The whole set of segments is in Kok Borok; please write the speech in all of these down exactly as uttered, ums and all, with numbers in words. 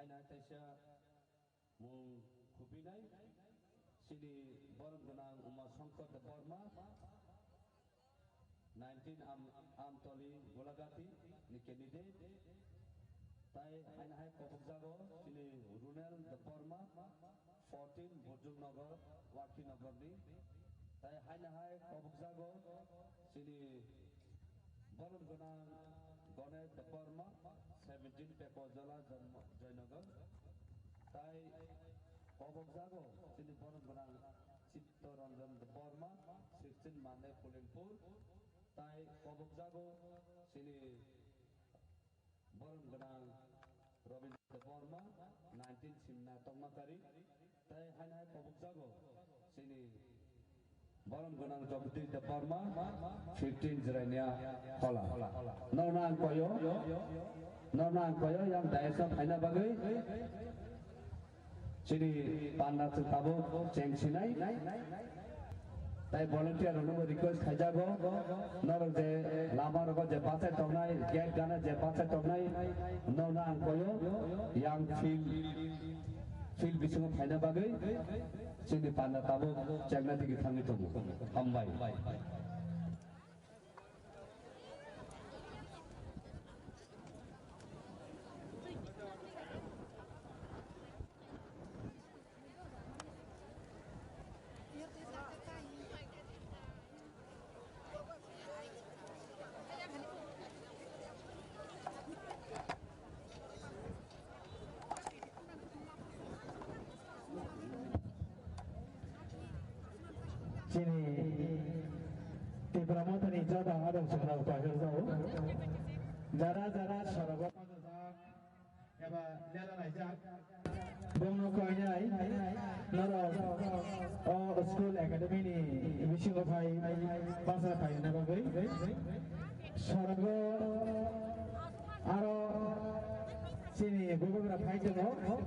Nai taisa mung khupinai chini borom gwnang Uma Shankar Debbarma, nineteen Am-, Amtoli Golagati ni candidate. Tai haino hai kobokjago chini Runel Debbarma, fourteen Burjung Nagar, Warki Nagar ni. Tai haino hai kobokjago chini borom gwnang Ganesh Debbarma, seventeen Pekojola, Jan-, Joynagar. Tai kobokjago chini borom gwnang Chittaranjan Debbarma, sixteen Mande Kulimpur. Tai kobokjago chini borom gwnang Robindra Debbarma, nineteen Simna Tongmakari. Tai haino hai kobokjago chini borom gwnang Jagdish Debbarma, fifteen Jirania Khola. Norno ang koyo, norno ang koyo yang dais o phaina bagwi. Chini panda chwng tabuk cheng sinai. Tai volunteer rokno bo request khaijago, norok je lama rogo je bachai tongnai, gate gana je bachai tongnai, norno ang koyo yang field, field bisingo phaina bagwi chini panda tabuk chengna digi thangwi tongo. Hambai. Chini Tipra Mothani joto adong sukra upahir jao. Jara jara sorogo pajajak eba lela laijak. Bongno koinai norok o school academy ni bisingo phai basa phaina bagwi. Sorogo aro chini bubagra phai tongo.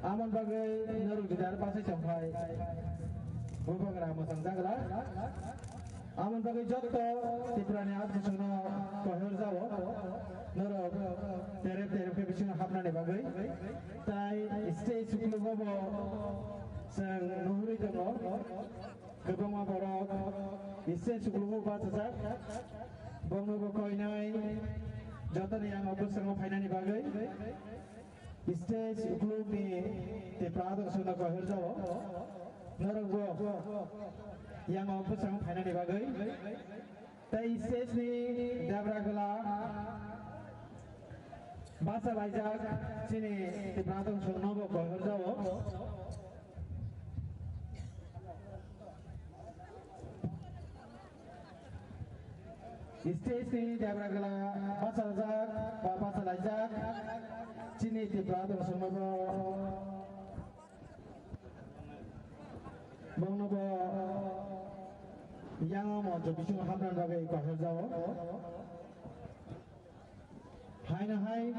Amon bagwi norok jodi aro bachai tongphai bubagra mwchang jagra. Amon bagwi joto Tripurani admisongno koihor jao. Norok terep terep khe bisingo hapnani bagwi. Tai stage uklogo bo chwng nuhurwi tongo. Kwbangma borok stage uklogo bachajak, bongnobo koinai, jotoni yango bwskango phainani bagwi stage uklogni Tipra adong songno koihor jao. Norokbo yango bwskango phainani bagwi. Tei stage ni debra gwla bachalaijak chini Tipra adong songnobo koihor jao. Stage ni debra gwla bachajak ba bachalaijak chini Tipra adong songnobo. Bongnobo yango moncho bisingo hapna bagwi koihor jao. Haino hai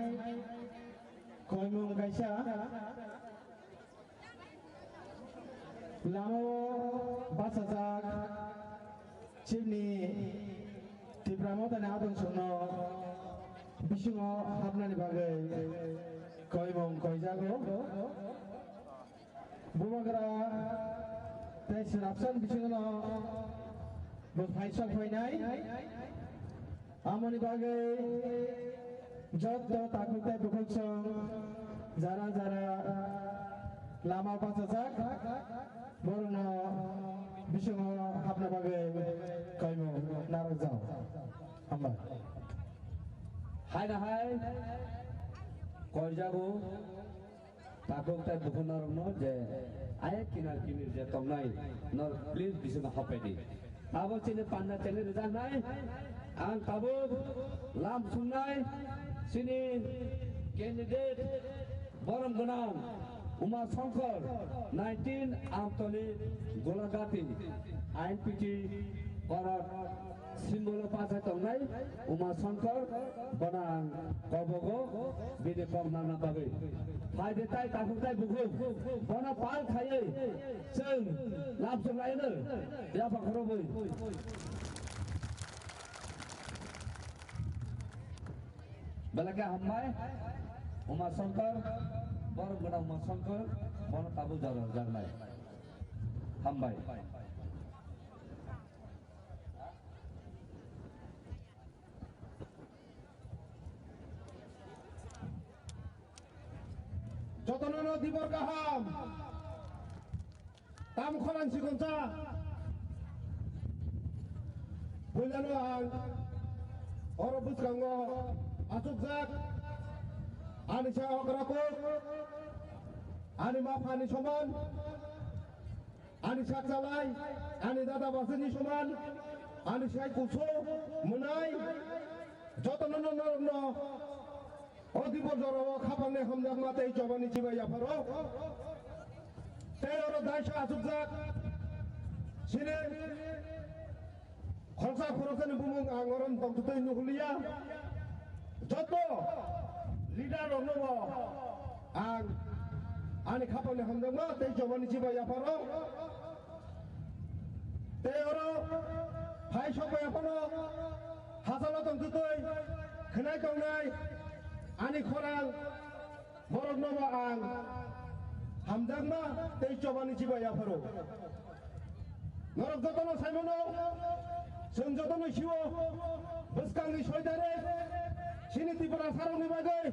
koimung kaisa lamao bachajak chini Tipra Mothani adong songno bisingo hapnani bagwi koimung koijago. Bubagra tei swrapsan bisingo bo phai sok phainai. Amoni bagwi joto takhuk tei bukhuk song jara jara lama bachajak, borokno bisingo hapna bagwi koimung narwkjak. Hambai. Haino hai koijago. Takhuk tei bukhuk norokno je ayek kinar kinir je tongnai, norok please bisingo hapai di. Abo chini panda chini rijaknai, ang tabuk lam sungnai, chini candidate borom gwnang Uma Shankar, nineteen Amtoli Golagati, I N P T Korat. Simbolo bachai tongnai Uma Shankar, bono ang kobogo bini kok nana bagwi. Phaidi tai takhuk tai bukhuk, bono pal khaiwi chwng lamsok laino yapha khorobwi. Belai khe hambai, Uma Shankar, Borok gwnang Mansongkor, bono tabuk jora rwjaknai. Hambai. Jotono no dibor kaham. Tam khorang sikonsa. Puilano ang oro bwskango achukjak. Ani sa okra kuk, ani ma phani soman, ani sak chalai, ani dada basini soman, ani sai kuso, munai, jotono no norokno o dibor jorao khapangni hamjakma tei chobani chibai yapharo. Tei oro daisa achukjak sini khoroksa khoroksani bumung ang oro tongtwtwi nuhuliya. Joto leader rokno bo ang ani khapangni hamjakma tei chobani chibai yapharo. Tei oro phai sokbai yaphano hachalo tongtwtwi khwnai tongnai ani khorang borokno bo ang hamjakma tei chobani chibai yapharo. Norok jotono saimano, chwng jotono siwo, bwskangni soi tarik, chini Tiprasarokni bagwi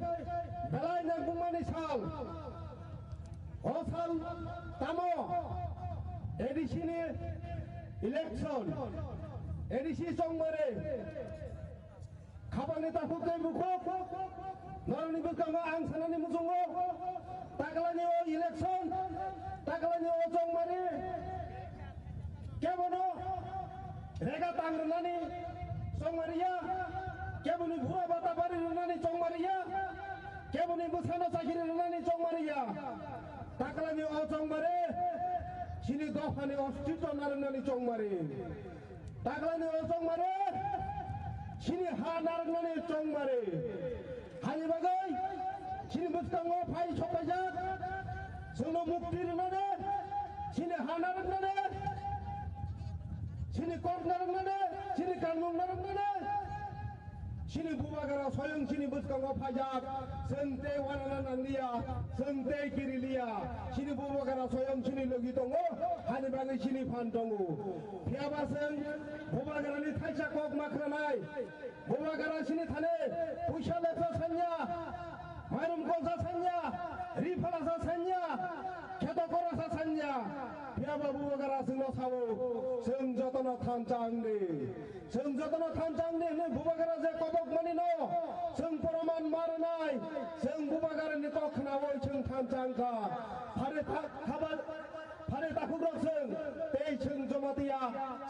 belai nangkukmani sal. O sal tamo? A D C ni election, A D C chongmari. Khapangni takhuk tei bukhuk, norokni bwskango ang sanani muchungo, taklani o election, taklani o chongmari, kebono rega tang rwnani chongmariya, keboni bura bata bari rwnani chongmariya, keboni bwsano chakiri rwnani chongmariya. Taklani o chongmari, chini dophani ostitw narwknani chongmari. Taklani o chongmari, chini ha narwknani chongmari. Hani bagwi chini bwskango phai sokpaijak, chwngno mukti rwnani, chini ha narwknani, chini kok narwknani, chini kanmung narwknani. Chini bubagra soyong chini bwskango phaijak, chwng tei uanana nangliya, chwng tei kiriliya. Chini bubagra soyong chini logi tongo, hani bagwi chini phan tongo. Phiyaba chwng bubagrani thaisa kok ma khwnanai. Bubagra chini thani puisa lepsa sanya, mairum kolsa sanya, ri phalasa sanya, kheto korasa sanya. Phiyaba bubagra chwngno sao, chwng jotono thansa wngdi. Chwng jotono thansa wngdi hwnwi bubagra je kobok manino chwng proman ma rwnai. Chwng bubagrani kok khnaui chwng thansa wngkha. Phare tha-, khaba-, phare takhukrok chwng, tei chwng Jamatia,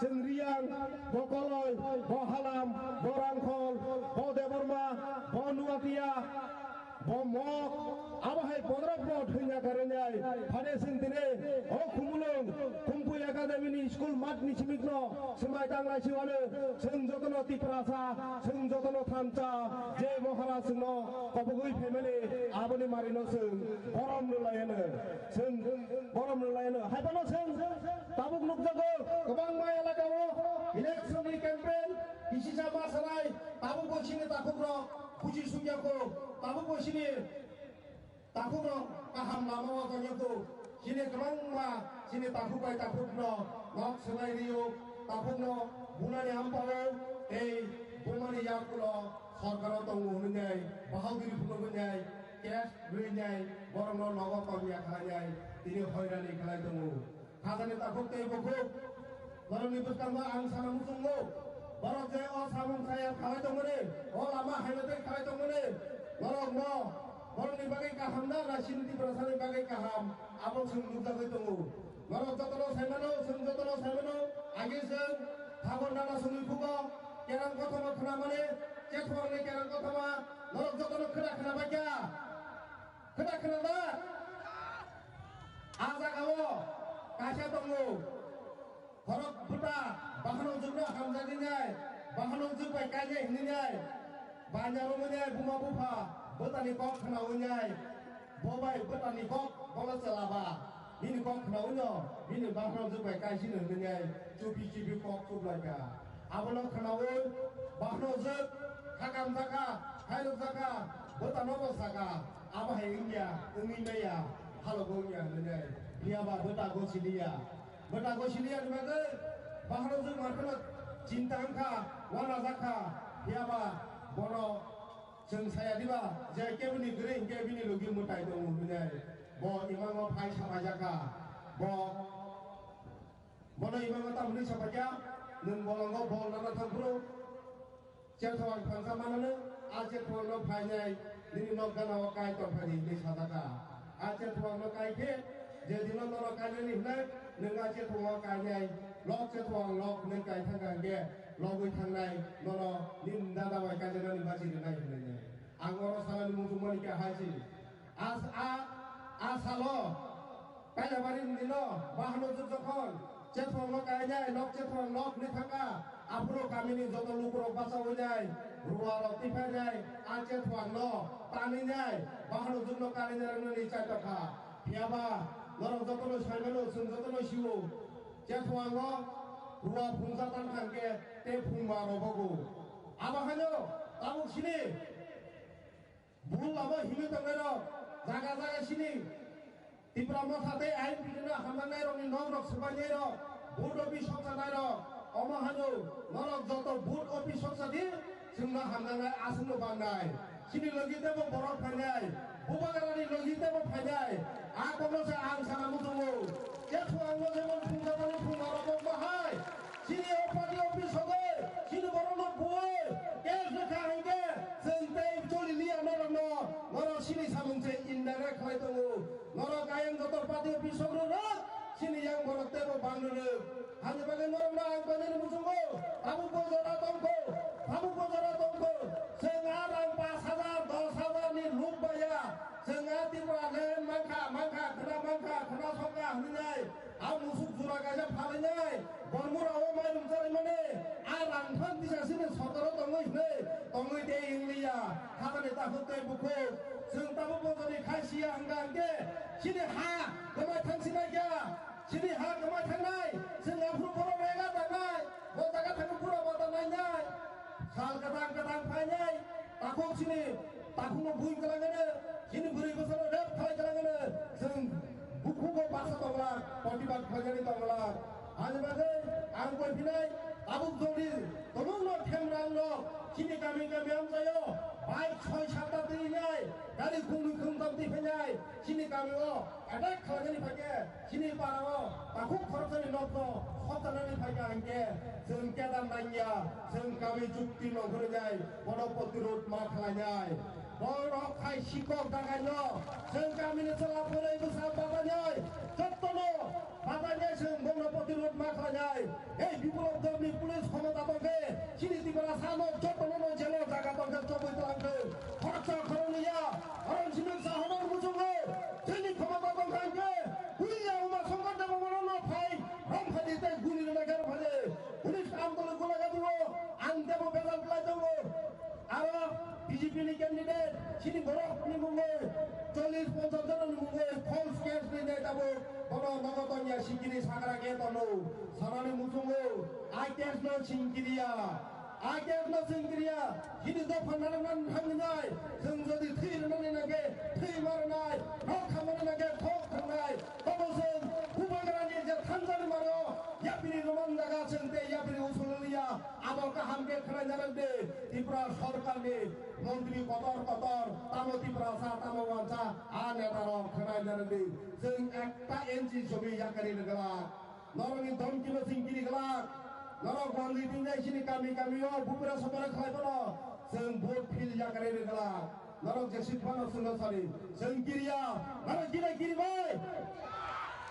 chwng Riyang, bo Koloi, bo Halam, bo Rangkhol, bo Debbarma, bo Nuatia, bo Mok, abo hai bodrap bo thwina karwnai. Phane chwng tini o Khumulwng, Khumpui Academy ni school mat ni simikno swmai tanglai siwano, chwng jotono Tiprasa, chwng jotono thansa, je Maharaj chwngno kobogwi phaimani, aboni marino chwng borom rwlaiano, chwng borom rwlaiano. Haiphano chwng tabuk nukjago, kwbangma elakao election ni campaign, kisisa ma sanai, tabukbo chini takhukrok buji sukya kho, tabukbo chini takhukrok kaham lama o tongya kho. Chini kwbangma chini takhuk bai takhukno nok swlai rio, takhukno bunani hampao tei bumani yakulo sorkaro tongo hwnwi nai, bahadur phunuk hwnwi nai, case rwi nai, borokno nogo tongya khlai nai, tini hoirani khlai tongo. Khajani takhuk tei bukhuk, borokni bwskango ang sana muchungo. Borok je o samung saya khalai tongmani, o lama haino tei khalai tongmani, norokno borokni bagwi kaham na, na chini Tiprasani bagwi kaham, abo chwng nukjagwi tongo. Norok jotono saimano, chwng jotono saimano, agi chwng Thabor nana songwi phugo, kerang kothoma khwnamani, chethwangni kerang kothoma, norok jotono khwna khwna baikha. Khwna khwna da? A jagao kaisa tongo. Khorok bwta bahanok jwkno hamjaknai, bahanok jwk bai kainai hwnwi, banya romwi nai buma bupha bwtani kok khwnawi nai, bo bai bwtani kok bolo chwla ba, bini kok khwnawino bini bahanok jwk bai kaisino hwnwi nai chubi chubi kok chublai kha. Abono khwnawi bahanok jwk hakam jakha, khairok jakha, bwtano bo sakha. Abo hai wngya, wngwi maya, halogo wngya hinwi nai. Phiya ba bwtago siliya. Bwtago siliya ni bagwi bahano jwk manthano chinta wngkha, uanajakha. Phiya ba bono chwng saya diba je kebini kwrwi hinkhe bini logi mwtai tongo hinwi nai. Bo imango phai sapaijak kha. Bo Bono imango tamni sapaikha, nwng bolongo bol nana thangphuru, chethoang phangsa manano, a chethoangno phainai, nini nok ganao kai tongphani hinwi sajakha. A chethoangno kai khe, je dino nono kainani hwnwi, nwng a chethoango kainai, lok chethoang lok hwnwi kai thangkha hinkhe, logwi thangnai, nono nini dada bai kaijaknani bachi rwnai hwnwi. Ang oro sanani muchungmani khe hai se. As-, a, a salo, Kailabari ni dino, bahano jwk jokhon, chethoang no kainai, nok chethoang nok ni thangkha, aphuru kamini joto lukurok bachawi nai, ruwa rok tiphainai, a chethoang no tanwi nai, bahano jwk no kainai rwnani chai tongkha. Phiyaba, norok joto no saimano, chwng joto no sio, chethoang no ruwa phungsa tang thangkhe, tei phungma robogo. Abo haino, tabuk sini, Bul lama himwi tongnairok, jaga jaga sini Tipra Motha tei I N P T no hamjaknairok ni nok rok swbainairok, booth office sokjanairok, omo hano norok joto booth office soksa di, chwngno hamjaknai aswkno bangnai. Chini logi tebo borok phainai, Bubagrani logi tebo phainai, a kokno se ang sana muchungo. Khe thuangno jemon phungjamani phungarok bahai. Chini o party office sogwi, chini borokno buwi, case rwkha hinkhe, chwng tei choli liya norokno, norok chini samung se indirect khlai tongo. Norok ayang joto party office sogwi rok, chini yang borok teibo bang rwrwk. Hani bagwi norokno ang koinani muchungo, tabuk bo jora tongkho, tabuk bo jora tongkho. Chwng a rang pash hajar, dos hajar ni luk baya, chwng a Tripura land mankha, mankha, khwna mankha, khwna sokha hwnwi nai. A musuk jura kaisa phalinai, bormura o mai rwngcharwi mani, a rang phan tisa sini sotoro tongwi hwnwi, tongwi tei wngliya, hakani takhuk tei bukhuk. Chwng tabuk bojoni khai siya hwnkha hwnkhe, chini ha kwmai thangsinai kha, chini ha kwmai thangnai, chwng aphuru borok rega tangnai, bo jaga thangwi bura bata nainai. Sal kwthang kwthang phainai, takhuk chini takhukno bui kwlangano, chini bwrwi bwsano rep khlai kwlangano, chwng bukhugo basa tongla, protibad khlainani tongla. Ani bagwi ang koi phinai, tabuk jodi tongmungno khemrangno chini kami kami amchaio, bike soi satta twi nai, gari khungni khungtam twi phainai, chini kamio attack khlainani phaikhe, chini parao takhuk khoroksani nokno sotanani phaikha hinkhe, chwng kedar nangya, chwng kami chukti nongkhorwi nai, bono protirod ma khlainai. Borok hai sikok dagaino, chwng kamini chwla bwrwi bwsa babainai, jottono babainai chwng bono protirod ma khlainai. Ei Biplop Debni police khomota tongkhe, chini Tiprasa no jottono no jelo jaga tongkhe chobwi twlangkhe. Khoroksa khoroknwi ya, oron simi sahono muchungo, chini khomota tongkha hinkhe, buiya Uma Shankar Debbarma no phai, romphadi tei guli rwna khe romphadi. Police amtolo gulagadi o, ang tebo bejal kwlai tongo. Aro B J P ni candidate, chini borok ni mungwi, chollish ponchash jona ni mungwi false case ni nai tabuk, bono nogo tongya singkiri sakra khe tono, sanani muchungo, a case no singkiriya, a case no singkiriya, chini dopha narwkna thangwi nai, chwng jodi thwi rwnani nangkhe thwi ma rwnai, nok khamani nangkhe khok thangnai, tobo chwng Bubagrani je thangjani mano, yapiri roman jaga chwng tei yapiri usulaliya, abo kaham khe khwnai narwk di, Tripura sorkarni montri kotor kotor, tamo Tiprasa, tamo wansa, a netarok khwnai narwk di. Chwng ekta inch jomi yakari rwgwlak. Norokni domkino chwng kiri glak. Norok manwi tinjai chini kami kami o bupra sopra khlai bono chwng vote phil yakari glak. Norok je sit phano chwngno sari chwng kiriya. Norok kiri kiri bai.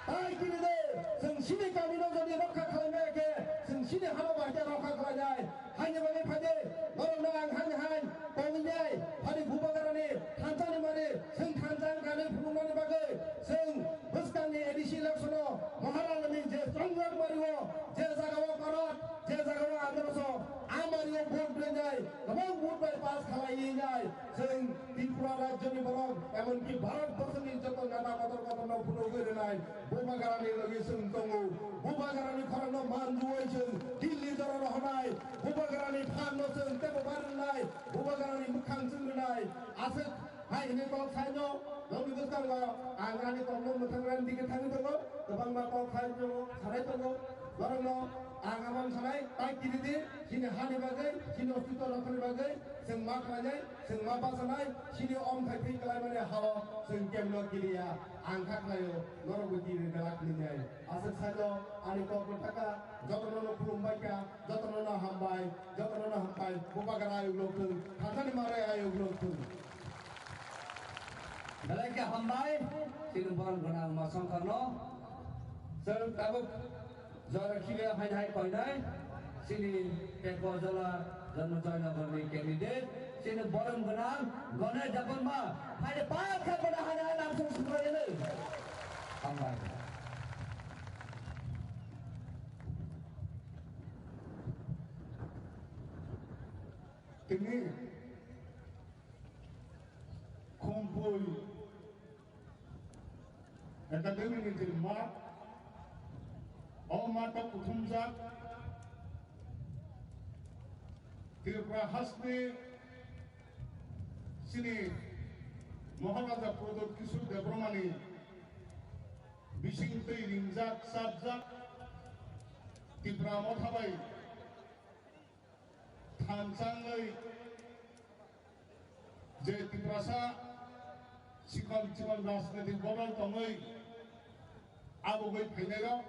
Tai kiri de. Chwng chini kami no jodi rokha khlai maya khe chwng chini hano bai khe rokha khlai nai. Haini bagwi phai de. Norok no ang haini hai tongwi nai. Phani Bubagrani thansa ni mani chwng thansa wngkha hinwi phunuknani bagwi chwng Bwskangni A D C election-o Maharani je chongjak mario, je jagao Karat, je jagao Androso, a mario vote rwnai, kwbang vote bai pass khalai nai. Chwng Tripura rajyoni borok, emonki Bharat borshoni joto neta kotor kotorno phunugwi rwnai, Bubagrani logi chwng tongo. Bubagrani khorangno manjuwi chwng Delhi jora rohornai, Bubagrani phanno chwng tebo bai rwnai, Bubagrani mwkhang chwng rwnai. Aswk Hai hwnwi kok saino, nokni bwskango ang ani kokno mwthangna digi thangwi tongo, kwbangma kok saino sanai tongo, borokno ang amon sanai, tai kiri di, chini hani bagwi, chini ostitw rokthani bagwi, chwng ma khlainai, chwng ma bachanai, chini omthai thwi kwlaimani hao chwng kemno kiriya, ang kha khlaio, norokbo kiri belak ninai. Aswk saino ani kokno thaka, jotono no khulumbai kha, jotono no hambai, jotono no hambai, bubagra ayuk lok thung, thansa ni mare ayuk lok thung. Belai khe hambai, chini borok gwnang ma songkharno. Chwng tabuk jora khibiya hai hai koinai, chini Pekbo Jola Janma Joynagar ni candidate, chini borom gwnang Ganesh Debbarma, hai de pa kha bana hai hai nam sung sung rai le. Hambai. Tini Khumpui Academy ni je math, o math o kuthumjak Tripura hasteni chini Maharaja Pradyot Kishore Debbarmani bising twi ringjak, chapjak Tipra Motha bai thanchangwi je Tiprasa chikon chikon rajnitik bodol tongwi abugwi phainairok,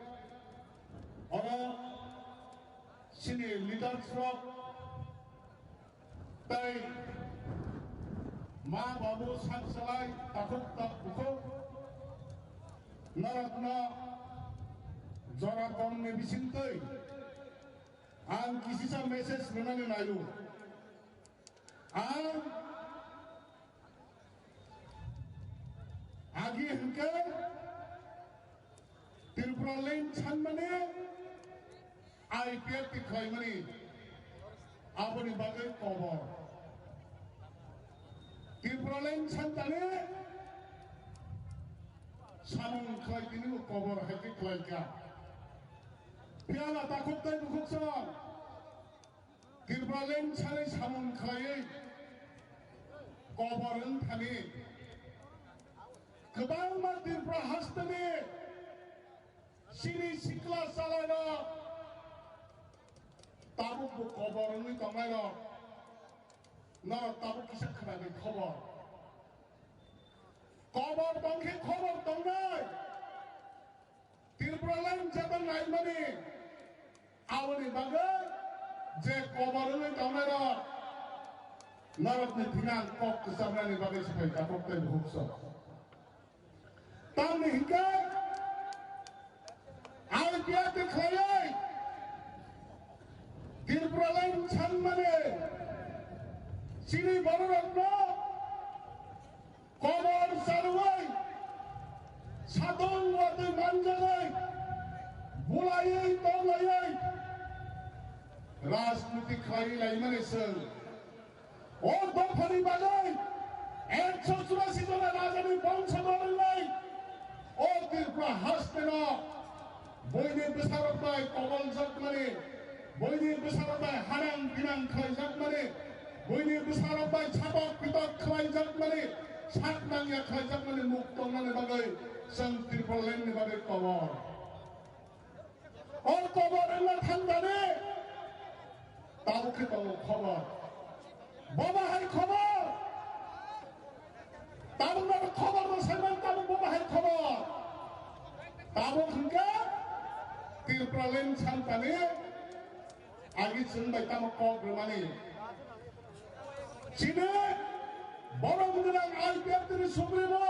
oro chini leaders rok tei ma babu sak salai takhuk ta bukhuk norokno jora komni bisingtwi ang kisisa message rwnani naio. Ang agi hwnkhe Tripura Land sanmani I P F T khlaimani aboni bagwi kobor. Tripura Land santani samung khlai tini bo kobor hai khe khlaikha. Phiya na takhuk tei bukhuk song. Tripura Land sani samung khlaiwi kobor wng thani kwbangma Tripura hasteni chini sikla chalairok tabuk bo kobor wngwi tongnairok norok tabuk kisa khwnadi khobor. Kobor tongkhe khobor tongnai. Tripura Land jeba naimani aboni bagwi je kobor wngwi tongnairok norokni thani ang kok kwcharnani bagwi se phai takhuk tei bukhuk song. Tamni hinkhe I P F T khlaiwi Tripura Land sanmani chini bororokno kobor charwi, satung watwi manjagwi, bulaiwi tonglaiwi rajniti khlaiwi laimani chwng o dophani bagwi ekso churasi jona rajani bongso dol wngnai o Tripura hasteno buini bwsarok bai koboljakmani, buini bwsarok bai hanang binang khlaijakmani, buini bwsarok bai satok pitok khlaijakmani, sak nangya khlaijakmani muk tongnani bagwi chwng Tripura Land ni bagwi kobor. O kobor wngna thangdani tabuk khe tongo khobor. Bobo hai khobor. Tabuk no khobor no saiman tabuk bobo hai khobor. Tabuk hwnkhe Tripura Land santani agi chwng bai tamo kok rwmani. Chini borok gwnang I P F T ni supremo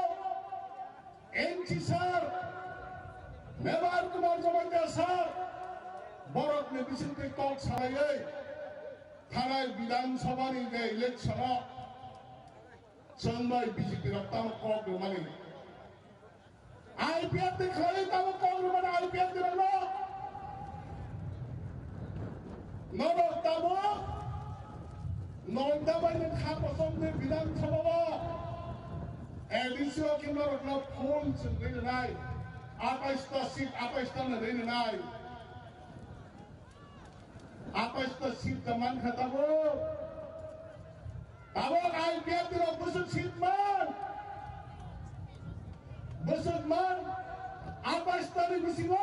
N C sir, Mevar Kumar Jamatia sir, borokni bisingtwi kok salaiwi thanai Bidhan Sabha ni je election o chwng bai B J P rok tamo kok rwmani. I P F T khlaiwi tamo kok rwmani I P F T rokno. Norok tabuk Nonda bai nang kha kosong ni Bidhan Sabha o A D C o khe norok no phone chwng rinai, atais ta seat, atais ta na rinai, atais ta seat ta man kha tabuk. Tabuk I P F T rok bwswk seat man, Man, atais tani bisingo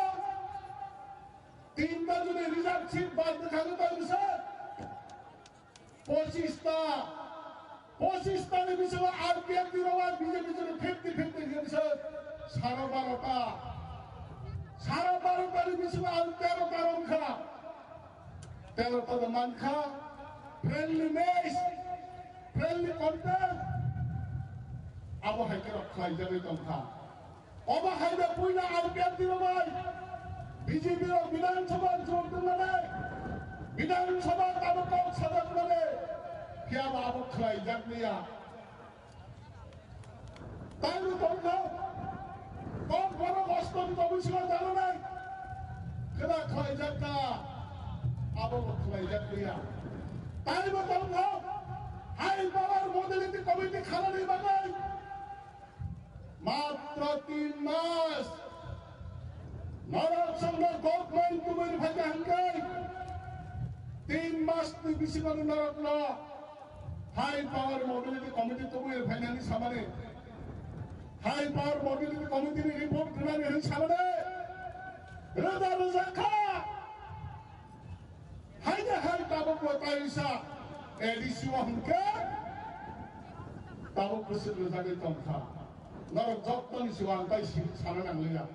tinta juni reserve seat bad bwkhango tong bisa. Pochista, pochista ni bisingo R P F ni rok B J P juni fifty fifty khe bisa. Sara barota, sara barota ni bisingo ang tero ta romkha. Tero ta mankha. Friendly match, friendly contest. Abo hai khe rok khlai jagwi tongkha. Obo hai de puila R P F ni rok bai B J P rok Bidhan Sabha jor tongmani, Bidhan Sabha abo kok sajak mani, phiya ba abo khlai jak liya. Tai bo tongkha, kok borok osto ni tobwi sima jalo nai, kheda khlai jak ta, abo bo khlai jak liya. Tai bo tongkha, hai power modality committee khalani bagwi. Matro tin mas. Norok songno government tubui phaikha hwnkhe tin mas ni bisingo norokno high power mobility committee tubui phainani samani, high power mobility committee ni report rwnani hwnwi samani rwja rwja kha. Haini hai tabuk bo taisa A D C o hwnkhe tabuk bwswk rwjagwi tongkha. Norok jottoni sigo ang tai si-, sana nangliya.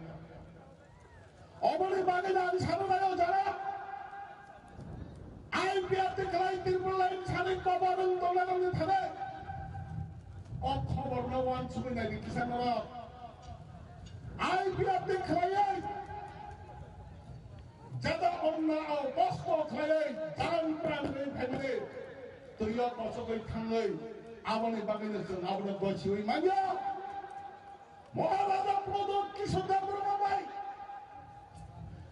Oboni bagwi no ang sana naio jara I P F T khlai Tripura line sani kobo nwng tongna nangni thane. O khobor no uansugwi naidi kisa norok. I P F T khlaiwi Jata onna o kosto khlaiwi jaran pran ri phaimani twiyo kosogwi thangwi aboni bagwino chwng abono gochiwi manya. Maharaja Pradyot Kishore Debbarma bai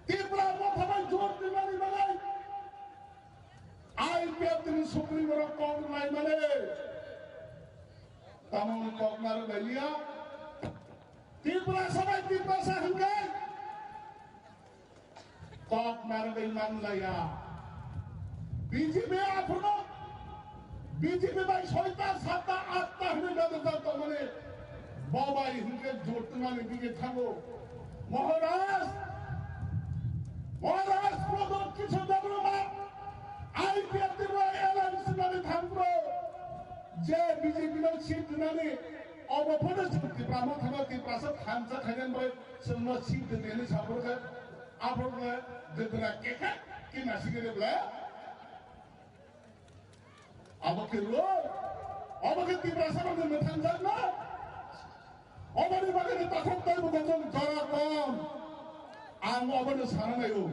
Tipra Motha bai jor twinani bagwi I P F T ni sukri borok kok naimani tamoni kok narwk bai liya. Tiprasa bai Tiprasa hwnkhe kok narwgwi manlaiya. B J P aphuru B J P bai soita, satta, atta hwnwi bedorjak tongmani. Bo bai hwnkhe jotmani bini thango. Maharaj, Maharaj Pradyot Kishore Debbarma, I P F T bai alliance wngmani thangphuru je B J P no seat rwnani obo phano chwng Tipra Motha no Tiprasa thansa khainani bai chwngno seat rwnani saphuru khe. Aphuru khe gwdra kekhe khe nasigwi ble. Abo khe rw, abo khe Tiprasa rokni mwthangjakno. Oboni bagwi ni takhuk tei bukhuk jora kom. Ang obono sana naio.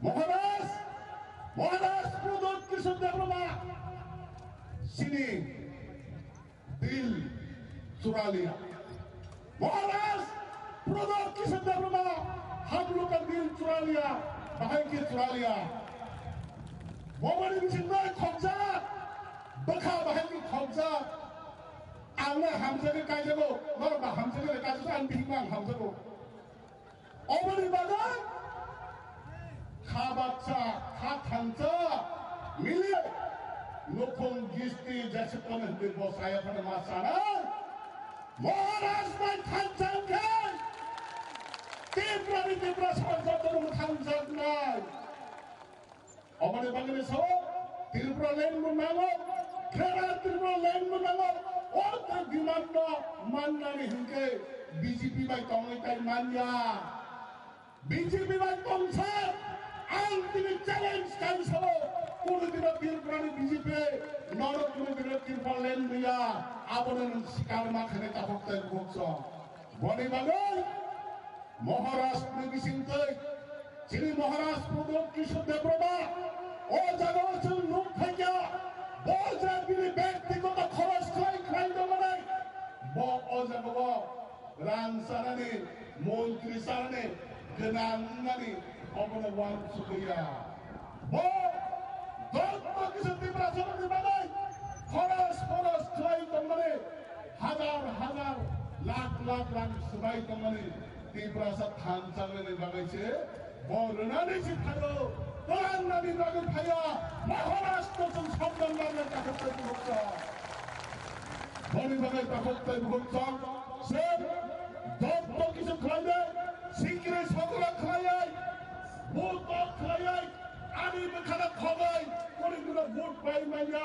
Maharaj, Maharaj Pradyot Kishore Debbarma sini dil chura liya. Maharaj, Pradyot Kishore Debbarma, hum log ka dil chura liya, bahai ke chura liya. Bobani bising bai khokjak, bwkha bahai ke khokjak. Ang no hamjagwi kaijago, norok ba hamjagwi kaijago, ang bihikno ang hamjago. Oboni bagwi kha baksa, kha thansa mili nukhung gisti jesukon hwnkhe bo saya phano ma sana. Maharaj bai thansa hwnkhe Tiprani Tiprasa jotono mwthangjaknai. Oboni bagwi sao Tripura land bo nango, Greater Tripura land bo nango, o demand no mannani hwnkhe B J P bai tongwi tai manya. B J P bai tongsa, ang tini challenge kai sao, kunu dino Tripura ni B J P nono kunu dino Tripura land riya, abono nwng sikar ma khene takhuk tai bukhuk song. Boni bagwi Maharaj ni bising twi chini Maharaj Pradyot Kishore Debbarma o jaga o chwng nuk phaikha, bo je bini byaktigoto khoros khlai khlai dongmani, bo o jaga o rang chanani, montri chanani, gwnang wngnani obono uansukya. Bo joto kisa Tiprasarokni bagwi khoros khoros khlai tongmani, hazar hazar, lakh lakh rang swbai tongmani Tiprasa thansa rwni bagwi se bo rwnani si phaio, twlangnani bagwi phaio, Maharashtra chwng samdan barna takhuk tei bukhuk chwng. Boni bagwi takhuk tei bukhuk chwng se Hogoi, kuri kuri vote pai manya,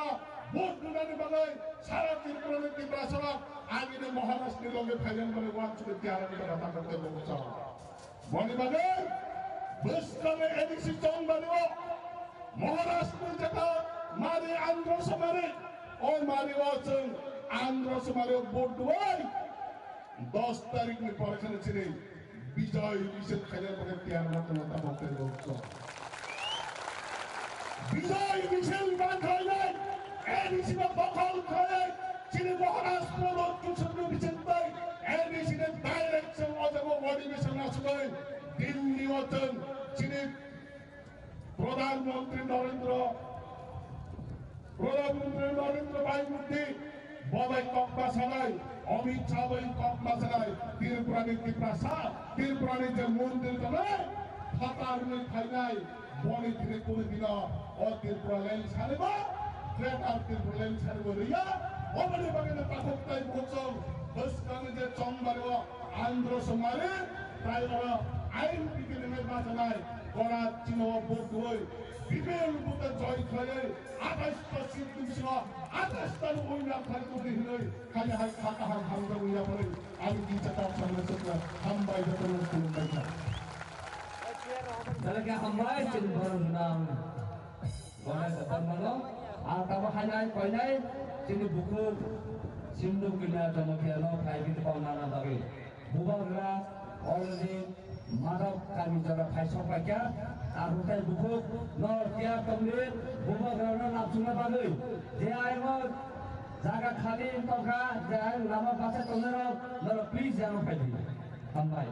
vote dunani bagoi, sara Tripura ni Tiprasa rok, agini Maharashtra ni loge phaiyang bole wan chukui tiyar ni kata tangkar tebo kuchao. Boni bagoi, bwskang ni A D C chong bani o, Maharashtra ni jeta mari Andhra Somari, o mari o chwng Andhra Somari o vote duai, dos tarik ni pore kheno chini Bijoy misil khaina bagwi tiyar ma tongma tabok tei rok. Bijoy misil man khainai, A D C no bokhol khainai, chini Maharaj Pradot Kishore misil tai, A D C ne direct se o jaga odi misil na sugai, Delhi o chwng chini Pradhan Mantri Narendra, Pradhan Mantri Narendra Bhai Modi, bo bai kok ma sanai, Amit Shah bai kok ma sanai, Tripura ni Tiprasa, Tripura ni je mondir tongnai, phatar ni phainai, boni thini kunu dino, o Tripura land saribo, Greater Tripura land saribo riya, oboni bagwi no takhuk tai bukhuk song, bwskang ni je chong bari o, Andhra Somari, tai oro ain bikinimai bajanai, gora chino vote dui, bipil vote joy khlaiwi, athais ta seat ni bisingo, athais ta no winner khai tongdi hinwi, khani hai kha kaham hamjagwi yapharwi, ani kisa tak samna sukla, hambai jotono khulumbai kha. Dalai khe hambai, chini borok nang. Gwnai kwbangmano ang tabuk hainai koinai chini bukhuk Sindhu Kanya Jamakhiyano phai bini kok nana bagwi. Bubagra already Madhab kami jora phai sok paikha, tabuk tai bukhuk no tiyar tongdi Bubagrano lapsukna bagwi. Je aymo jaga khali tongkha, je aymo lama bachai tongnai rok, norok please jano phaidi. Hambai.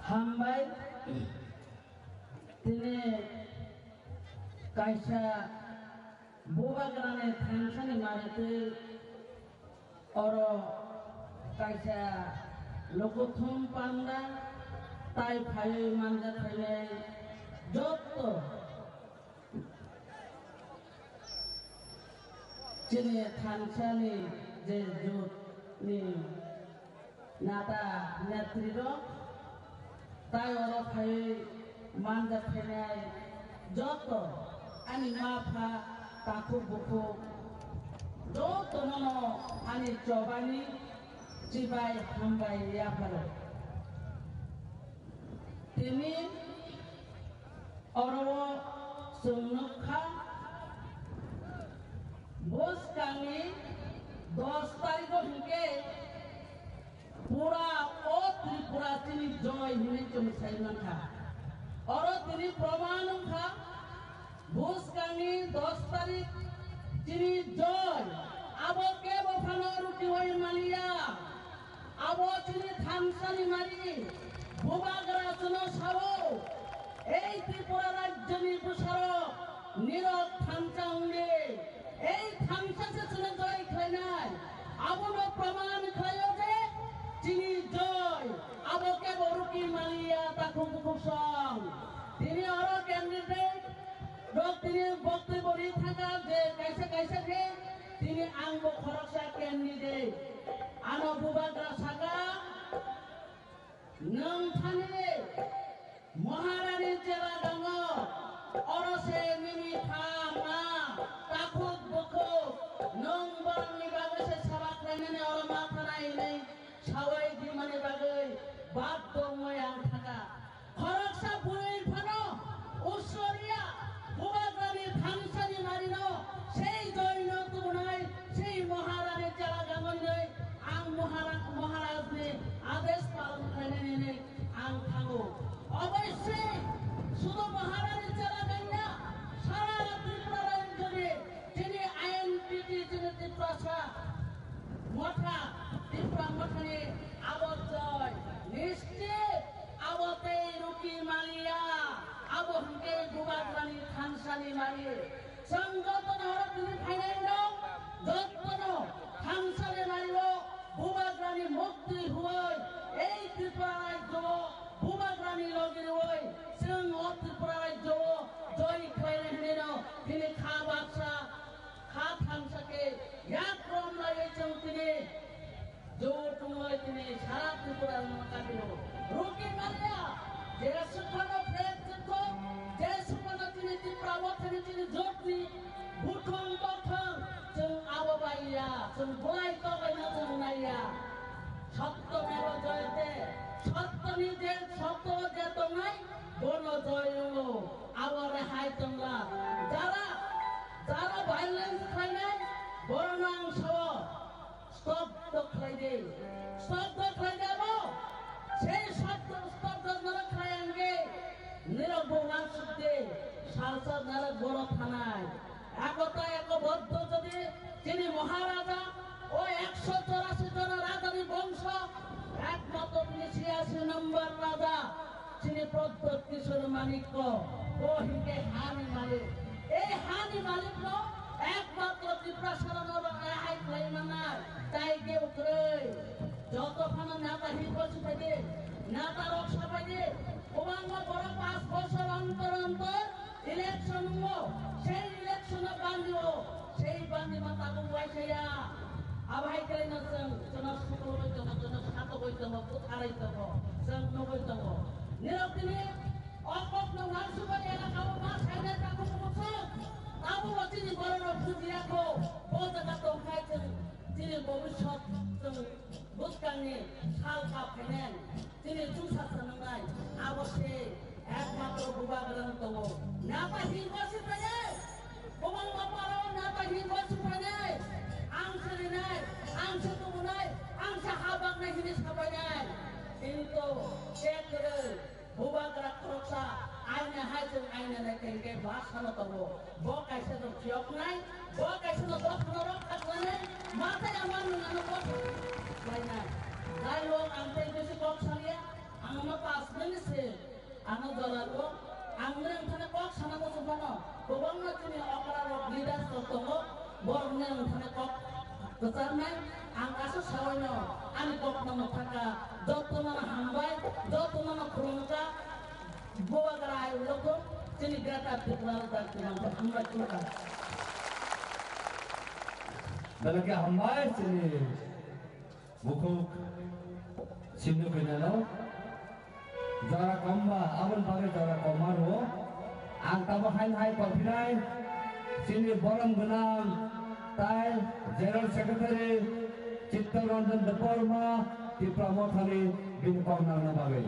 Hambai, tini kaisa bubagrani thansani maritwi oro kaisa lukuthum panda tai phaiwi manjak phainai jotto. Chini thansani je jotni nata netrirok tai oro phaiwi manjak phainai joto ani ma pha takhuk bukhuk jotono no ani chobani chibai hambai yapharo. Tini oro o chwng nukha, bwskangni dos tarikh o hinkhe pura o Tripura chini joy hinwi chwng sai mankha. Oro tini proman wngkha, bwskangni dos tarikh chini joy, abo kebo phano rukiwi maliya. Abo chini thansani mari, bubagra chwngno sao, ei Tripura rajyoni bwsarok nirok thansa wngdi, ei thansa se chwngno joy khlainai. Abono proman khlaio je chini joy, abo kebo ruki maliya takhuk bukhuk song. Tini oro candidate rok tini boktwi bo ri thangkha je kaisa kaisa khe tini ang bo khoroksa candidate. Ano bubagra saka, nwng thani Maharani chela dango, oro se nini pha ma, takhuk bukhuk, nwng borokni bagwi se saba khlainani oro ma thanai hinwi sawai dimani bagwi baddo wngwi ang thangkha. Khoroksa bwrwi phano usoriya bubagrani thansani marino sei joino tubunai sei Maharani chela dango hinwi ang Mahara-, Maharajni adesh palon khlainani hinwi ang thango. Oboisoi sudu Maharani chela dangya sara Tripura rajyoni chini I N P T chini Tiprasa motha, Tipra mothani abo joy, nischit abo tei ruki maliya, abo hwnkhe bubagrani thansani mari. Chwng jotono oro tini phainai rok, jotono thansani mario bubagrani mukti huoi, ei Tripura rajyo bubagrani logi rwoi, chwng o Tripura rajyo joy khlainai hinino tini kha baksa, kha thansa khe yak rom laiwi chwng tini jotungoi Sara Tripura no kapiro. Roki Maria, je sukhano phrek jikho, je sukhano tini Tipra Mothani tini jotni, buthung dothung, chwng abo baiya, chwng bolai tobaino chwng naiya. Sotto meva jayate, sottoni je sotto je tongnai, bono joy wngo, abo rehai tongla. Jara, jara violence khlainai, borno ang sao. Stop do khlai di. Stop do khlai di abo. Sei stop do, stop do norok khlai ang di. Nirok bo uansuk di. Salsa norok borok thanai. Ekota ekoboddo jodi chini Maharaja o ekso chorasi jona rajani bongso ekmatro tini chiyasi number raja. Chini Pradyot Kishore Manikko, bo hinkhe hani malik. Ei hani malikno ekmatro Tiprasano rehai khlai mannai. Tai kebo kwrwi. Joto phano neta hinwi siphaidi, neta rok saphaidi. Kwbangma borok panch bosor ontor ontor election wngo. Sei election o bandi o, sei bandi ma tabuk uaisaya. Abo hai khe no chwng, chwngno suklugwi tongo, chwngno satugwi tongo, butharwi tongo, chwng nugwi tongo. Nirok tini o kokno uansukwi elakao ma sainai tabuk bwswk. Tabukbo chini bororok bujiya kho, bo jaga tongkhai chwng chini bobiswt chwng bwskangni sal kap phainai. Chini chwngsa swnamnai, abo se ekmatro bubagrano tongo. Neta hinwi siphainai, kwbangma parao neta hinwi siphainai, ang se rinai, ang se tubunai, ang se ha baknai hinwi saphainai. Kintu check kwrwi, bubagra khoroksa aina hai chwng aina nai khe hwnkhe bwsano tongo. Bo kaisa no phiyoknai, bo kaisa no dophano rok khaklai, matai ama nungano bo khlainai. Jai hok, ang tei bisi kok salia, ang no pass nani se, ano jora rok, ang nang thani kok sana muchung phano, kwbangma chini okra rok leaders rok tongo, borok nang thani kok kwcharnai, ang aswk sawaino ani kok no mwthangkha, jotono hambai, jotono khulumkha. Bubagra ai ulo kho, chini Greater Tipraland dak tinang kho, hambai kho ka. Belai khe hambai chini bukhuk Sindhu Kanya no. Jora komba, aboni bagwi jora komma rwo. Ang tamo haino hai tongphinai, chini borom gwnang tai General Secretary Chitto Ranjan Debbarma, Tipra Mothani bini kok nangna bagwi.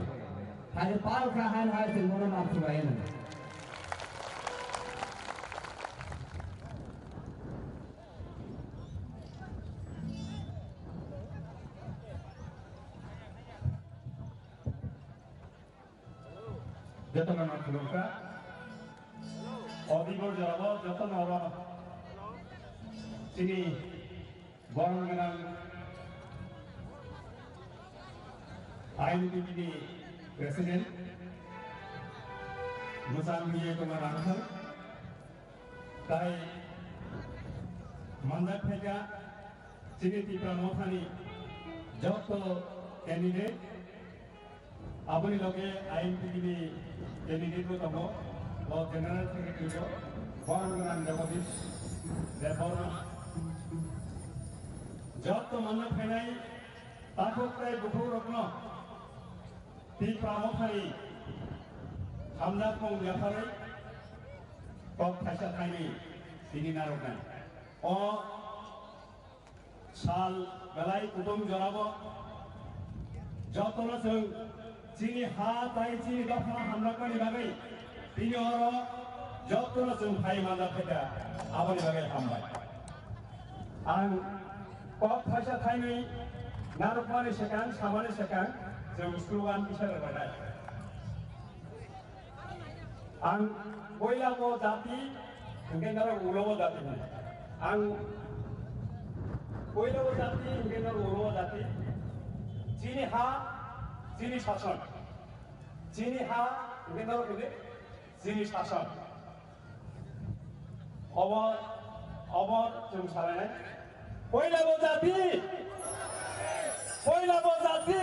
Hai pal kha hai hai se mono nam subai no. Joto no nam subai ka. Odi bor jora bo joto no ro. Chini Borong gwnang I N P T ni President Musan Vijay Kumar Rangthal tai manjak phaikha chini Tipra Mothani joto candidate. Aboni loge I N P T ni candidate bo tongo, bo General Secretary bo, Borong gwnang Jagadish Debbarma. Joto manna phainai takhuk tai bukhuk rokno Tipra Mothani hamjakmung yapharwi kok thaisa thainwi tini narwknai. O Sal belai kutung jorabo jotono chwng chini ha tai chini dophano hamjakmani bagwi tini oro jotono chwng phai manjak phaikha, aboni bagwi hambai. Ang kok thaisa thainwi narwkmani swkang, samani swkang chwng slogan kisa rwbainai. Ang poila bo jati, hingke norok ulo bo jati hino. Ang poila bo jati, hingke norok ulo bo jati. Chini ha, chini sason. Chini ha, hingke norok hino, chini sason. Obo, obo chwng salainai. Poila bo jati! Poila bo jati!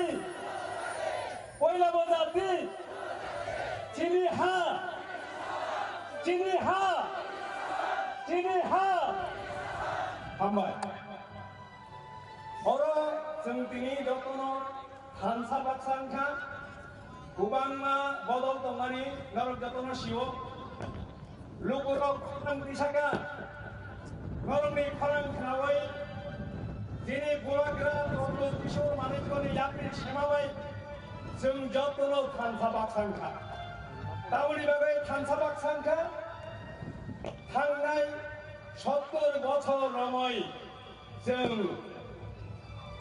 Poila bo jati! Chini ha! Chini ha! Chini ha! Hambai. Oro Chwng tini jotono thansa baksa wngkha, kwbangma bodol tongmani norok jotono sio. Lukurok khorang tisaka, norokni khorang khnaui chini bubagra Pradyut Kishore Manikyani yapri semabai chwng jotono thansa baksa wngkha. Tamoni bagwi thansa baksa wngkha, thangnai sottor bochor romwi chwng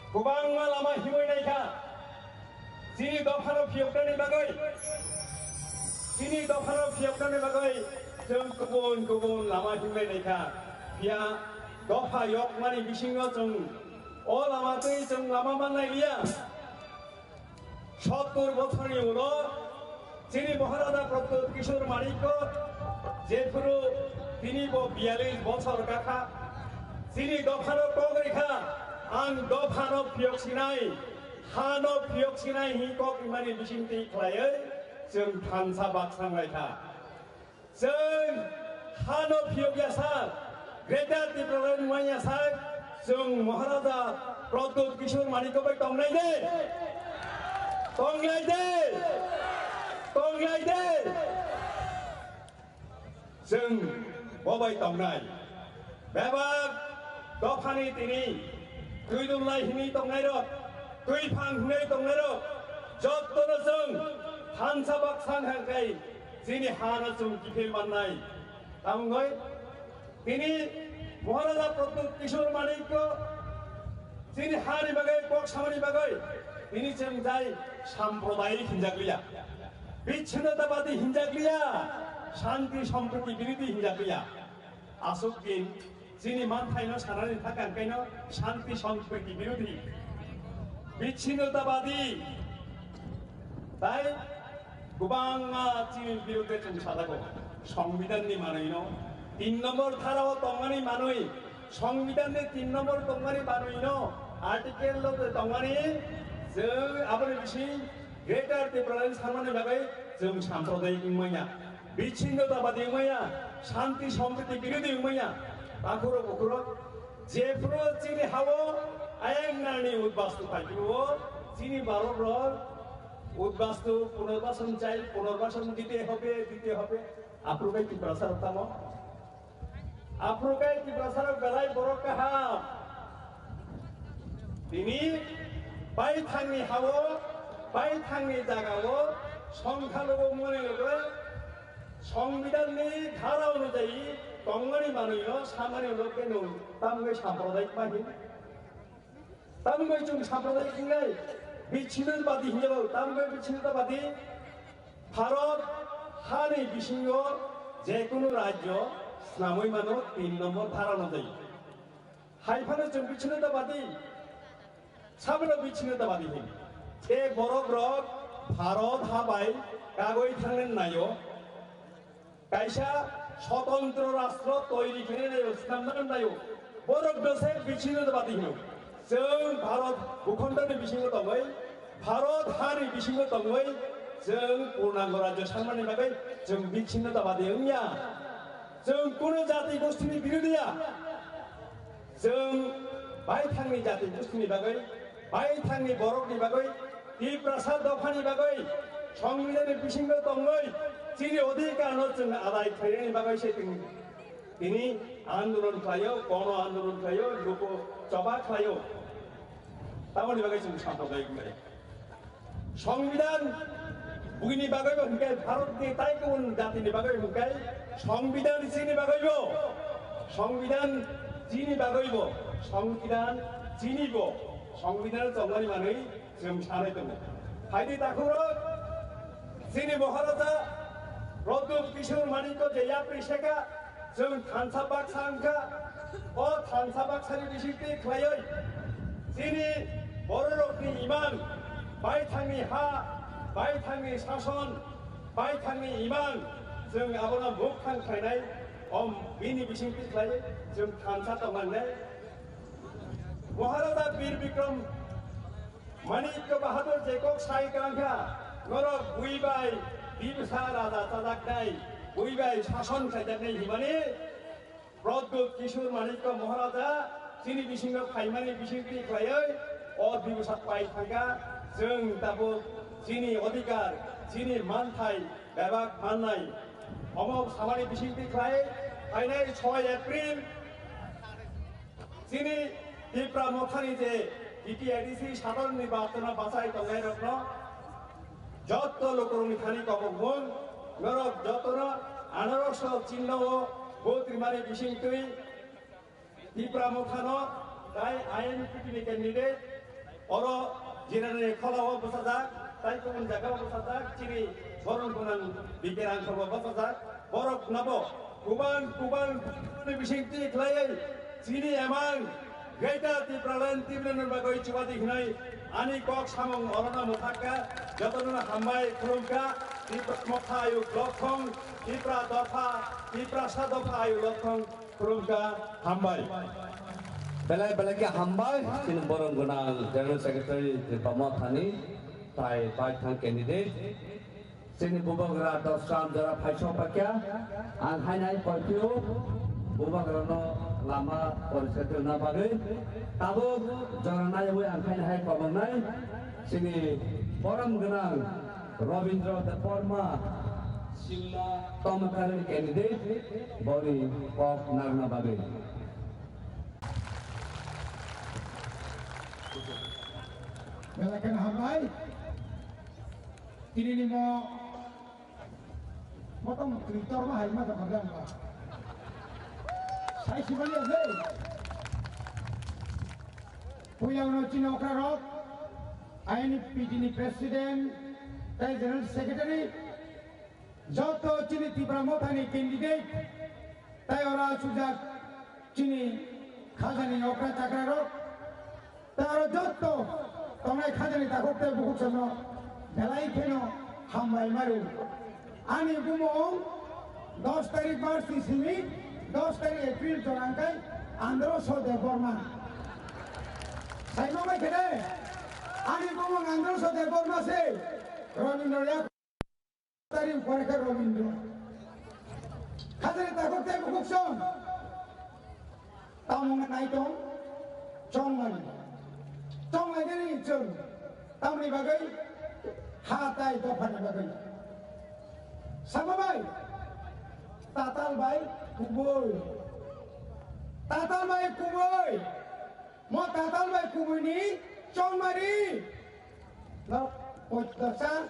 kwbangma lama himwi naikha. Chini dophano phiyoknani bagwi, chini dophano phiyoknani bagwi chwng kubun kubun lama himwi naikha. Phiya dopha yokmani bisingo chwng o lama twi chwng lama mannai liya. Sottor bochorni ulo chini Maharaja Pradyut Kishore Manikya jephuru tini bo biyalish bochor kakha, chini dophano kok rikha, ang dophano phiyok sinai, hano phiyok sinai hi kok rimani bisingtwi khlaiwi chwng thansa baksa wnglaikha. Chwng hano phiyok ya sak, Greater Tipraland wngya sak, chwng Maharaja Pradyut Kishore Manikya bai tongnai de? Tongnai de? Tongnai de? Chwng bo bai tongnai. Bebak dophani tini twi dulnai hwnwi tongnairok, twi phang hwnwi tongnairok, jottono chwng thansa baksa wngkha khe chini hano chwng kiphil mannai. Tamungwi tini Maharaja Pradyut Kishore Manikya chini hani bagwi, kok samani bagwi tini chwng jai sampradayik hinjakliya, bichinnotabadi hinjakliya, shanti sampriti birodhi hinjakliya. Aswk din chini manthaino sanani thakang kaino shanti sampriti birodhi, bichinnotabadi. Tai kwbangma chini birodhe chwng sajago. Songbidanni manwino tin nombor tharao tongmani manwi, Songbidanni tin nombor tongmani manwino article-o tongmani chwng aboni bising Greater Tipraland sanmani bagwi chwng sampradayik wngmaya, bichinnotabadi wngmaya, shanti sampriti birodhi wngmaya. Takhurok bukhurok jephuru chini hao ayang nani udbastu paiphuru chini Bharat rok udbastu punarbashan chai, punarbashan dite hobe, dite hobe. Aphuru khe Tiprasa rok tamo? Aphuru khe Tiprasa rok belai borok kaham. Tini baithangni hao, baithangni jagao songkha logo mone logo Songbidanni dhara onujayi tongmani manwino samani ulo khe nwng tamgwi sampradayik ma hin? Tamgwi chwng sampradayik hingnai, bichinnotabadi hinjao, tamgwi bichinnotabadi Bharat hani bisingo jekunu rajyo swnamwi mano tin nombor dhara onujayi. Hai phano chwng bichinnotabadi, sabono bichinnotabadi hin. Tei borok rok Bharat ha bai kagwi thangna naio. Kaisa sotantro rastro toiri khlaina naio, swnamna naio. Borok no se bichinnotabadi hino. Chwng Bharat bhukhondoni bisingo tongwi, Bharat hani bisingo tongwi, chwng purnango rajyo sanmani bagwi chwng bichinnotabadi wngya. Chwng kunu jati gostini birodhiya. Chwng baithangni jati gostini bagwi, baithangni borokni bagwi, Tiprasa dophani bagwi, Songbidanni bisingo tongwi, chini odhikarno chwng adai khlainani bagwi se tini, tini andolon khlaio, gono andolon khlaio, luku choba khlaio. Tamoni bagwi chwng sampradayik wngkha. Songbidan buini bagwibo hwnkhe, Bharatni tai kubun jatini bagwi hwnkhe, Songbidan chini bagwibo, Songbidan chini bagwibo, Songbidan chinibo, Songbidan tongmani manwi chwng sanai tongo. Phaidi takhurok, chini Maharaja Pradyut Kishore Manikya je yapri seka, chwng thansa baksa wngkha, o thansa baksani bisingtwi khlaiwi chini bororokni imang, baithangni ha, baithangni sason, baithangni imang, chwng abono mukthang khlainai, o bini bisingtwi khlaiwi chwng thansa tongmannai. Maharaja Bir Bikram Manikya Bahadur je kok sai kangkha, norok bui bai Bibsa raja chajaknai, bui bai sason khaijaknai himani Pradyut Kishore Manikya Maharaja chini bisingo phaimani bisingtwi khlaiwi O dibosa pai thangkha, chwng tabuk chini odhikar, chini manthai bebak mannai. Omo samani bisingtwi khlai phainai soi April chini Tipra Mothani je T T A D C sadharoni bachana bachai tongnairokno jotto lukurokni thani kobokmung norok jotono anarokso chinno o vote rimani bisingtwi Tipra Mothano tai I N P T ni candidate, oro Jirani Kholao bwsajak, tai kubun jagao bwsajak, chini borom gwnang Bikerang Khorbo bwsajak, borok nabo kubang kubang ni bisingtwi khlaiwi chini emang Greater Tipraland Tipraland bagwi chubadi hinai ani kok samung orono mwthakka, jotono hambai khulumkha, Tipra Motha ayu lokthong, Tipra dopha, Tiprasa dopha ayu lokthong. Khulumkha, hambai. Belai belai khe hambai, chini borom gwnang General Secretary Tipra Mothani, tai baithang candidate. Chini bubagra Dosram jora phaisok paikha, ang hainai koiphio bubagrano lama poriskar khlaina bagwi. Tabuk jora naiwi ang hainai hai kobornai, chini borom gwnang Robindra Debbarma, Simla Tomakarani candidate, boni kok narwkna bagwi. Belai kheno hambai. Tini ni mo, mo tong twi tor ma hai ma tong kha ba. Sai si bali ase. Puila uno chini okra rok, I N P T ni president, tai general secretary, joto chini Tipra Mothani candidate, tai ora sujak chini khajani okra chakra rok, tai oro joto tongnai khajani takhuk tai bukhuk sono belai kheno hambai maru. Ani bumung dos tarik March ni simi dos tarik April jorang kai Androso Debbarma. Saima bai khede, ani bumung Androso Debbarma se, Robindra yak tarik pore khe Robindra. Khajani takhuk tai bukhuk song. Tamung nai tong, chongmani. Chongmani ni chwng. Tamni bagwi ha tai dophani bagwi. Sama bai, tatal bai kubui. Tatal bai kubui. Mo tatal bai kubui ni chongmari. Nok poitasa.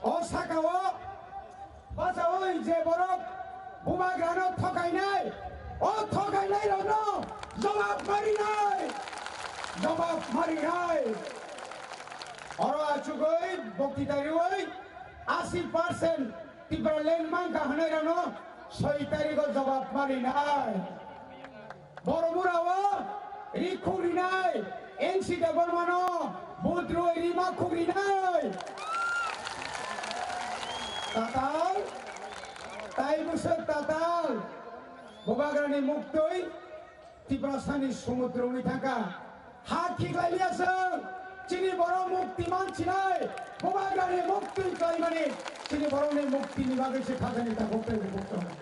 O saka o. Basa oi je borok bubagrano thokainai, o thokainai rokno jobab marinai, jobab marinai. Oro achugwi bokti tariwi asi percent Tipraland mangkha hwnwi rokno soi tarigo jobab marinai. Boromurao ri khugrinai, N C Debbarmano budroi rima khugrinai. Tatal, tai bwswk tatal, bubagrani muktwi Tiprasani sumudro wngwi thangkha. Ha khiklai liya chwng, chini borok mukti mansinai, bubagrani mukti khlaimani, chini borokni muktini bagwi se khajani takhuk tei bukhuk tongo.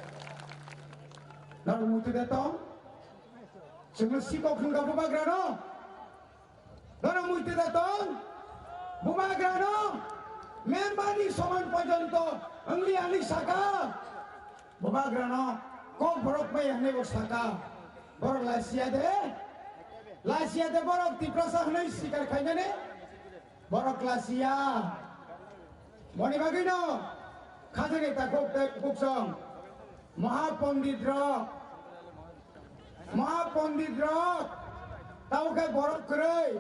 Norok muitu de tong? Chwngno sikok hwnkha bubagrano. Norok muitu de tong? Bubagrano member ni soman porjonto wngli ani saka. Bubagrano kok borok bai hwnwi bo saka. Borok laisiya de? Laisiya de borok Tiprasa hwnwi sikar khainani? Borok laisiya. Boni bagwino khajani takhuk tei bukhuk song. Mahapondit rok. Mahapondit rok, tamo khe borok kwrwi,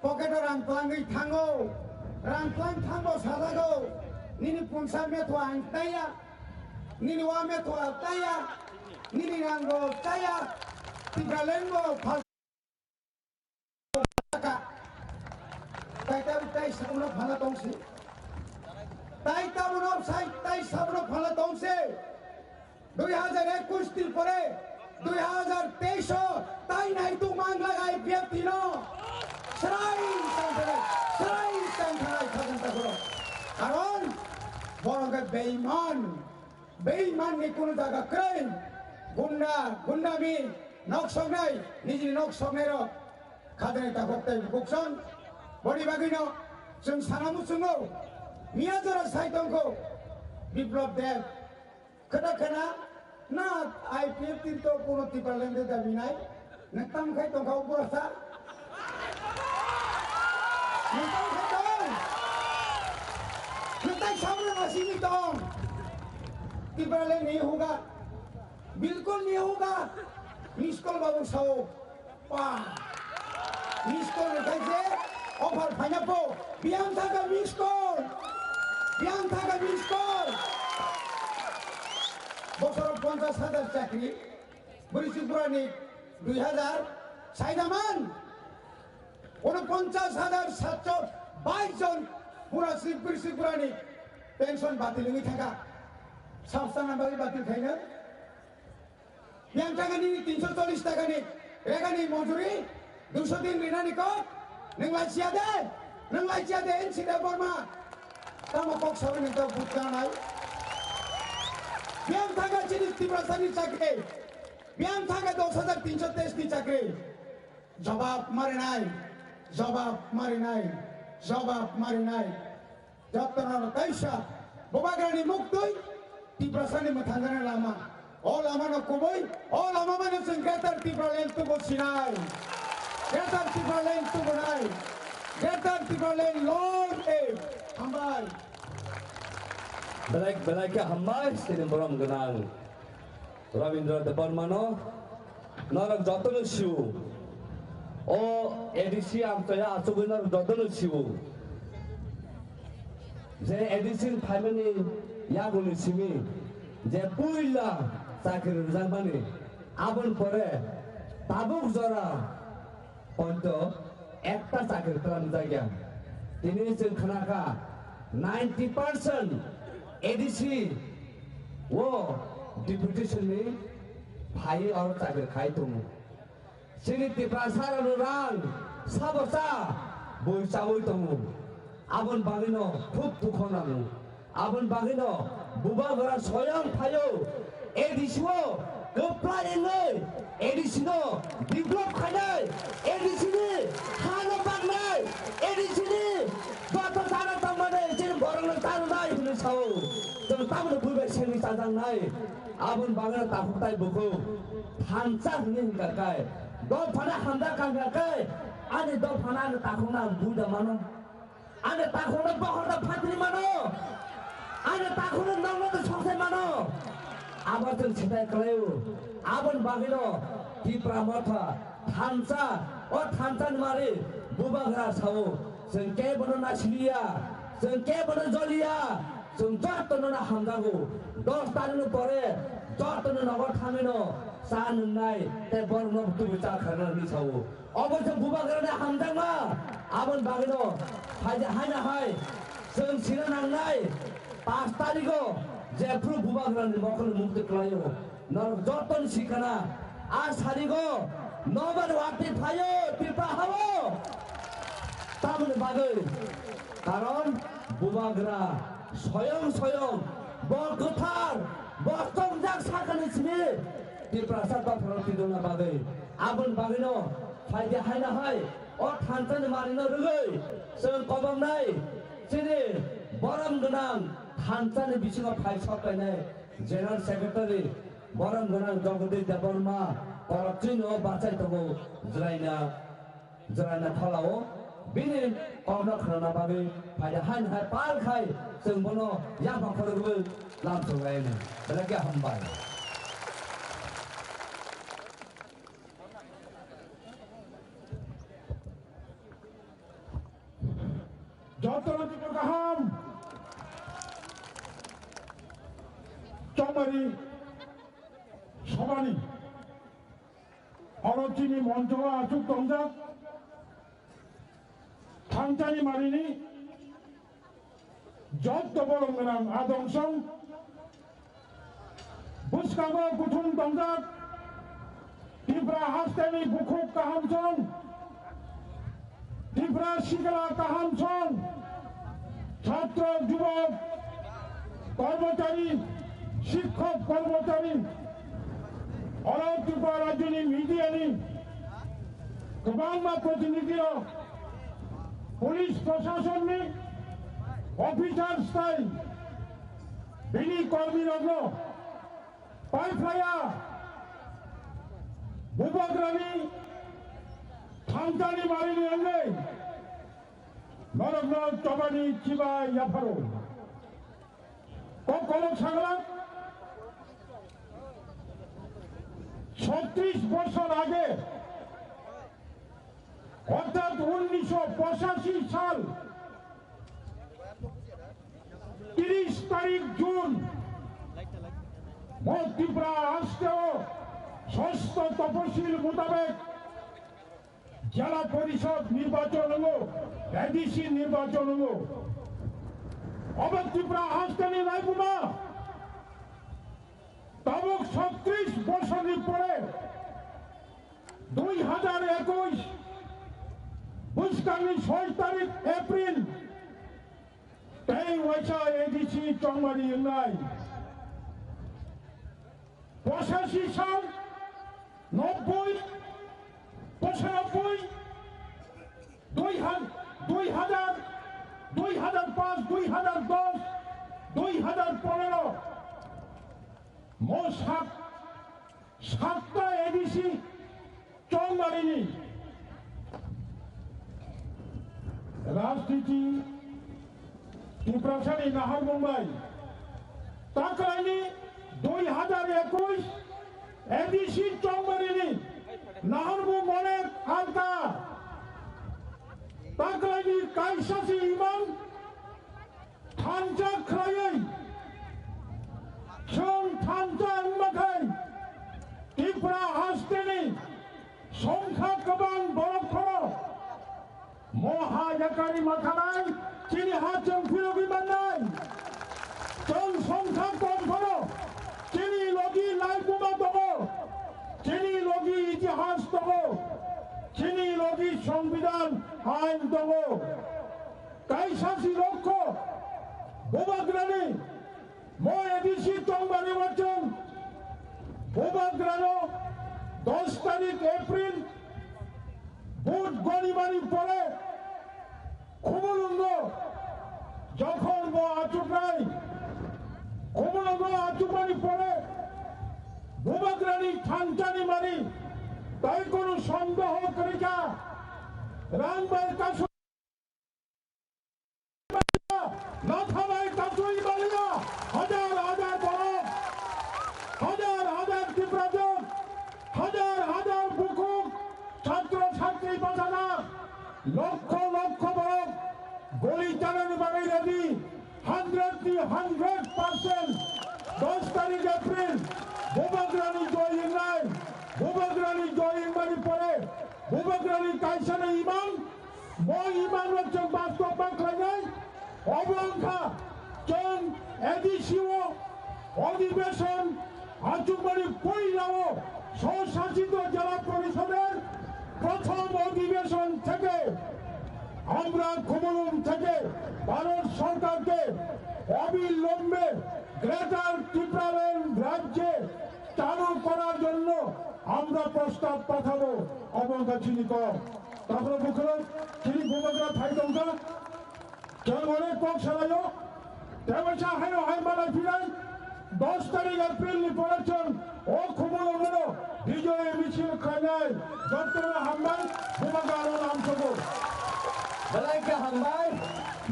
pocket o rang twlangwi thango, rang twlang thango sajago, nini punsa metho ang taya, nini wa metho ang taya, nini rang rok taya, Tipraland bo phal Ka. Tai tabuk tai sabuno phala tongsi. Tai tabuno sai tai sabuno phala tongsi. Dui hajar ekush ni pore dui hajar teis o tai naituk mangla I P F T no. Srai tangtharai, srai tangtharai khajang takhoro. Karon borok khe beiman. Beiman ni kunu jaga kwrwi. Gunda, gundami nok soknai, nijini nok soknai rok. Khajani takhuk tei bukhuk song, boni bagwino chwng sana muchungo, miya jora sai tongkho, Biplab Deb, khwna khwna, na I P F T to kuno Tipraland de dabi nai, nwng tamo khai tongkha o bura sa? Nwng tamo khai tong? Nwng tai samra asini tong? Tipraland ni huga, bilkul ni huga, miss call babu sao. Pa. Miss call ni khaise offer phaina po. Biyang thaka miss call. Biyang thaka miss call. Bosoro ponchas hajar chakri. Bwrwi Tripura ni dui hajar. Saidaman. Ono ponchas hajar satso bais jon pura si Bwrwi Tripura ni pension batil wngwi thaka. Sabsana bagwi batil khaina. Yang taka ni tinso chollis taka ni, rega ni mojuri, duso din rina ni kok, nang lai siya de, nang lai siya de, N C Debbarma. Tamo kok sawi ni tau but kanai. Yang taka chini Tiprasa ni chakri, yang taka dos hajar tinso teis ni chakri. Jawab mari nai, jawab mari nai, jawab mari nai. Jottono kaisa Bubagrani muktwi Tiprasani mwthangjani lama. O lama no kubui, o lama mano chwng Greater Tipraland tubu sinai. Greater Tipraland tubu nai. Greater Tipraland long live. Hambai. Belai, belai khe hambai, sini borom gwnang. Rabindra Debbarmano norok jotono sio. O A D C amchaya achugwi norok jotono sio. Je A D C ni phaimani yagulni simi je puila chakri rwjakmani, aboni pore tabuk jora Ponto ekta chakri twlam jakya. Tini chwng khna kha ninety percent A D C o deputation ni phai oro chakri khai tongo. Chini Tiprasa rok rang sabo cha bui chaui tongo. Aboni bagwino khub dukho nango. Aboni bagwino Bubagra soyang phaio A D C o kwplai wngwi A D C no develop khainai, A D C ni hano baknai, A D C ni joto jana tongmani chini borokno chanwnai hwnwi sao. Chwng tamoni buibai sengwi chajaknai. Aboni bagwino takhuk tai bukhuk thansa hwnwi hwnkha khe, dophano hamjak kha hwnkha khe, ani dophano ani takhukno ang buida mano. Ani takhukno bohorda phatri mano. Ani takhukno nokno twi soksai mano. Abo chwng sitai kwlaio. Aboni bagwino Tipra Motha thansa, o thansani mari Bubagra sao, chwng kebono nasiliya, chwng kebono joliya, chwng jotono hamjago. Dos tarikni pore jotono nogo thangwino cha nwngnai tei borokno tubui cha kharna hwnwi sao. Obo se Bubagrani hamjakma, aboni bagwino phaidi haina hai chwng sina nangnai, pash tarigo jephru Bubagrani mokholni mukti kwlaio, norok jotoni sikana, a sarigo nobar watwi phaio Tipra hao. Tamoni bagwi, karon Bubagra soyong soyong bo kwthar, bo chongjak sakani simi Tiprasa dophano tidona bagwi. Aboni bagwino phaidi haina hai o thansani marino rwgwi chwng kobongnai chini borom gwnang thansani bisingo phai sok painai General Secretary borom gwnang Jagadish Debbarma korokchwino bachai tongo jwraina. Jwraina phalao bini kokno khnana bagwi phaidi haino hai pal khai chwng bono yapha khorokgwi lamsok lainai. Belai khe hambai. Jotono joto kaham. Chongmari Sobani. Oro chini moncho o achuk tongjak, thansani marini jotto borom gwnang adong song, bwskango kuthum tongjak, Tipra hasteni bukhuk kaham song, Tipra sikla kaham song, chhatro jubok, kormochari, shikkok kormochari, oro Tripura rajyoni media ni Kwbangma protinidhi rok, police proshasonni officer tai bini kormi rokno paiphlaiya, bubagrani thangjani marini wngwi norokno chobani chibai yapharo. Kok kolok sagala, ছত্রিশ বছর আগে, অর্থাৎ উনিশশো পঁচাশি সাল তিরিশ তারিখ June, mo Tripura hasteo ষষ্ঠ তফসিল মোতাবেক জেলা পরিষদ নির্বাচন হলো, এডিসি নির্বাচন হলো। Obo Tripura hasteni laibuma tabuk ছত্রিশ বছরনি পরে দুই হাজার একুশ বৈশাখনি ছয় তারিখ April tei waisa ADC Chongmari wngnai. পঁচাশি সাল, নব্বই, পঁচানব্বই, দুই হাজার, দুই হাজার, দুই হাজার পাঁচ, দুই হাজার দশ, দুই হাজার পনেরো, মোট সাত, সাতটা ADC Chongmari ni rajniti Tiprasani naharmung bai taklaini dui hazar ekush A D C Chongmari ni naharmung onek alka taklaini kaisasi imang thansa khlaiwi chwng thansa wngma khai Tripura hasteni songkha kwbang borok phano moha yakari mathanai chini ha chwng phirogwi mannai. Chwng songkha kom phano chini logi laibuma tongo, chini logi itihas tongo, chini logi songbidan ain tongo. Kaisa si lokho bubagrani mo A D C Chongmari wachung bubagrano dos tarik April vote gonimani pore Khumulwngo jokhon bo achuknai, Khumulwngo achukmani pore bubagrani thanchani mani tai kono sondeho kwrwikha rang bai kasu Nothabai tatwi baliya hajar hajar borok, hajar hajar Tiprajwk, hajar hajar bukhuk, chhatro chhatri bachajak, lokkho lokkho borok goli chanani bagwi ready, hundred ni hundred percent. Dos tarik April bubagrani joy wngnai, bubagrani joy wngmani pore bubagrani kaisani imang Bo imang rok chwng bastob ma khlainai, obo wngkha chwng A D C o অধিবেশন achukmani puila o স্বশাসিত জেলা পরিষদের প্রথম অধিবেশন থেকে আমরা খুমুলুং থেকে ভারত সরকারকে অবিলম্বে গ্রেটার ত্রিপুরাল্যান্ড রাজ্যে চালু করার জন্য আমরা প্রস্তাব পাঠাবো। Obo wngkha chini kok. Takhro bukhro chini bubagra phai tongkha. Chwng onek kok salaio. Tebaisa haino hai malai phinai. Dos tarik April ni pore chwng o Khumulwng no bijoy michil khlainai. Jotono hambai, bubagra aro lamsogo. Belai khe hambai,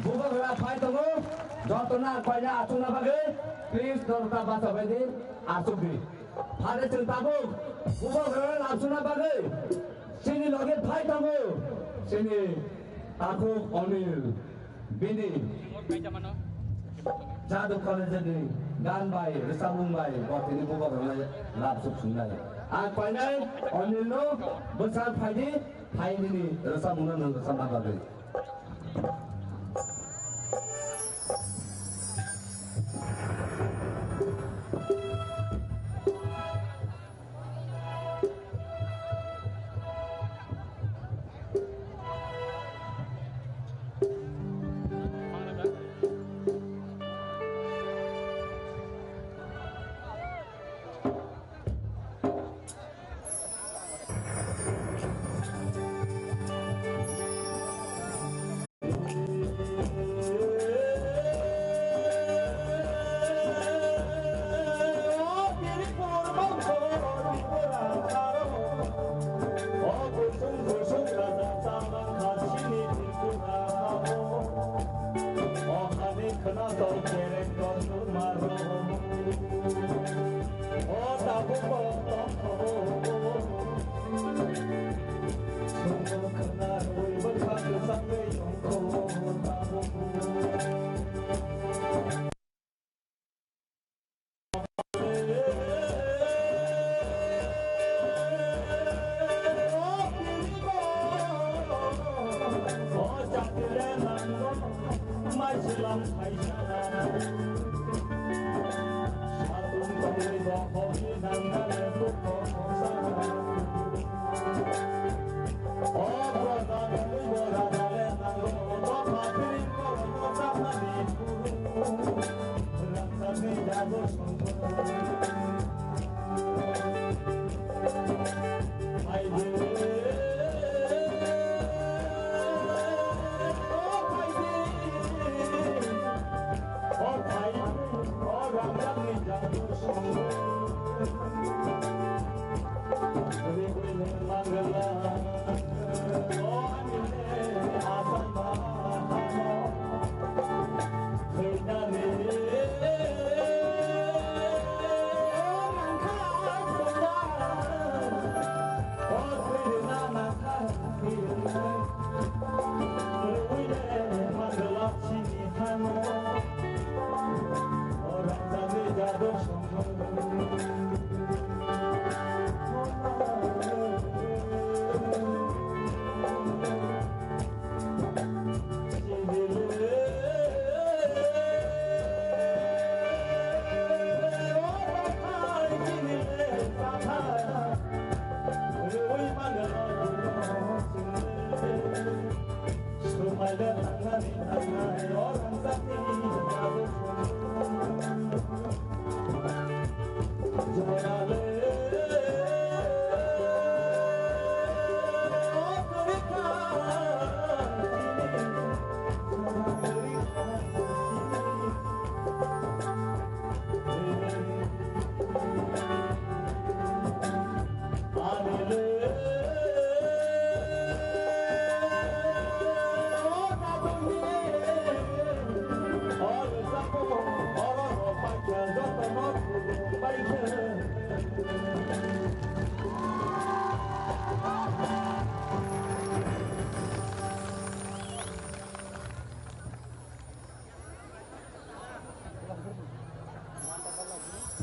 bubagra phai tongo. Jotono ang koina achukna bagwi, please, norok ta bacha bai di, achuk di. Phare chwng tabuk bubagrano lamsokna bagwi chini loge phai tongo chini takhuk Anil, bini Jadu College ni gan bai rwchapmung bai bo tini bubagrano lamsok sungnai. Ang koinai Anil no bwsa phaidi, phai nini rwchapmung no nwng rwchapna bagwi.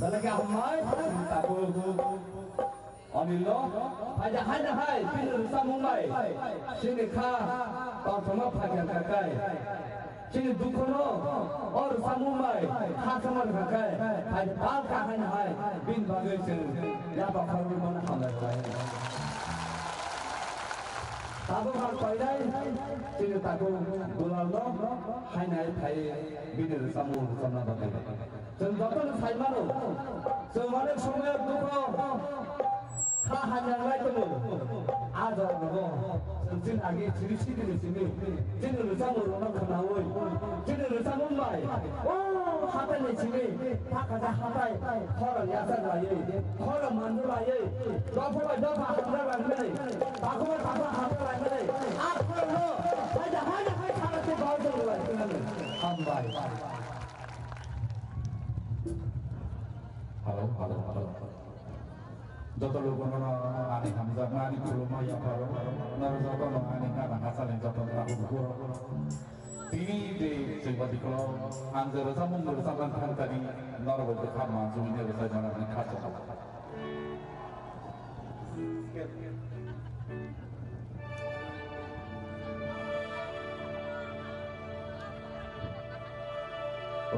Belai khe hambai, tabuk. Onilo, phaida haida hai, bini rwchapmung bai. Chini kha, tongthokma phaikha kha kai. Chini dukhono, o rwchapmung bai, kha thangma rwkha kai. Phaida pal kha haina hai, bini bagwi chwng yapha khoroknwi mano hambai khlai. Tabuk ang painai, chini tabuk dulalno, hainai phai bini rwchapmung rwchapna bagwi. Chwng jotono sai mano, chwng onek somoyo dukho kha hamya wngwi tongo. A jorao chwng chini age chini sitini simi chini rwchapmung rwna khwnaui chini rwchapmung bai o hatai ni simi thakhaja hatai khorang yachak laiwi khorang mandu laiwi dopha bai dopha hamjak langmani takhu bai takhu hamjak langmani a khorang no haida haida hai thana se bau jong lai hambai. Hello, hello, hello. Joto lukuno ani hamjakma, ani khulumma yapharo, noro jotono ani nana hachani joto tabuk buro. Tini de chwngba dikolo, ang je rwchapmung rwchapna thang tani, noro bo bwkha manjui ne rwchapmani kha chongo. O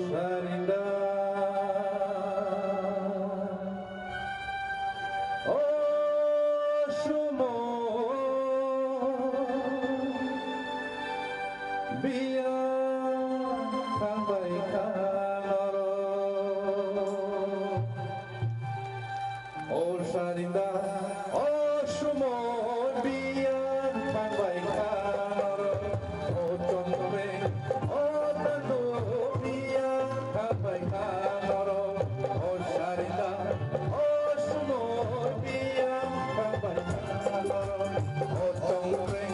Sarinda, o Sumo, biya thangbai kha norok. O Sarinda, o Sumo biya thangbai kha norok. O Chongre, o Tando biya thangbai kha norok. O Sarinda, o Sumo biya thangbai kha norok. O Chongre,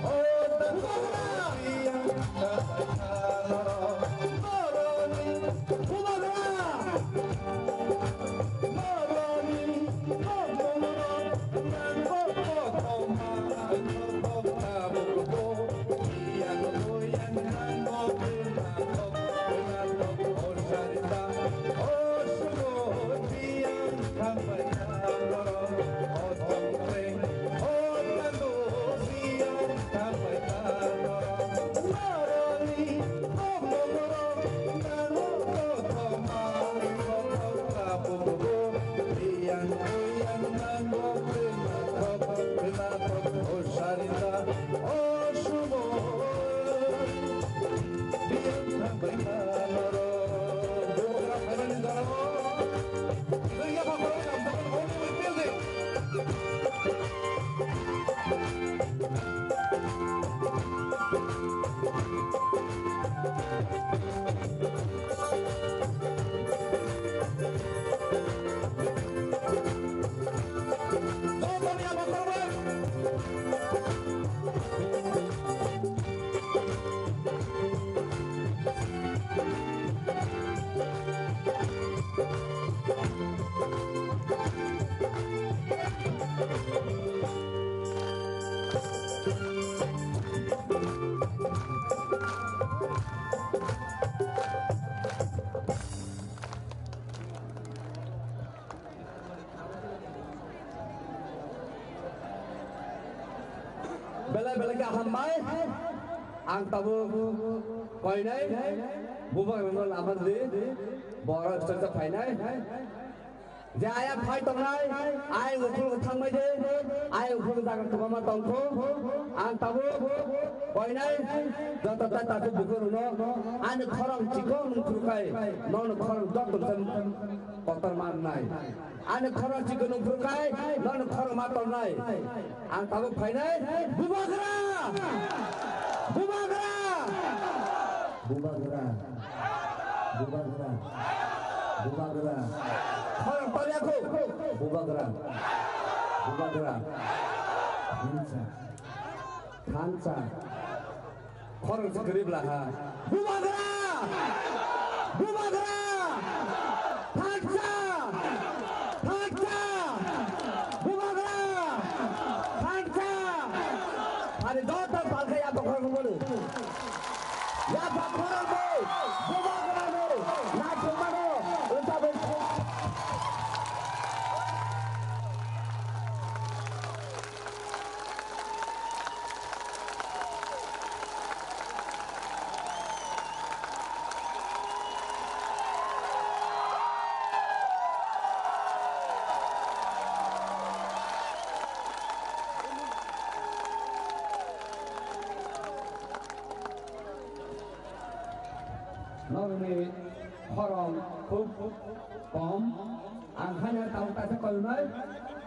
o Tando biya thangbai kha norok. Noroni, Kumarwa! Noroni, Kumarwa! Belai belai khe hambai. Ang tabuk koinai bubagrano lama di borok sasa phainai. Je ayang phai tongnai, ayang ukhulgo thangbai de, ayang ukhulgo jaga kwbangma tongkho. Ang tabuk koinai joto tai takhuk bukhukrokno ani khorang chikon nungkhru khai, nono khorang joto kotor ma wngnai. Ani khorang chikon nungkhru khai, nono khorang ma tongnai. Ang tabuk phainai bubagra! Bubagra! Bubagra! Bubagra! Bubagra! Khorang tolya khu! Bubagra! Bubagra! Thansa! Thansa! Khorang se kwrwi bla ha. Bubagra! Bubagra! Thansa! Thansa! Bubagra! Thansa! Ani joto palkha yapha khorang bono. Yapha khorang bo! Bubagra no! Naithok mano! Wngkha bo. Norokni khorang khub kom. Ang haino tabuk kaisa koinai.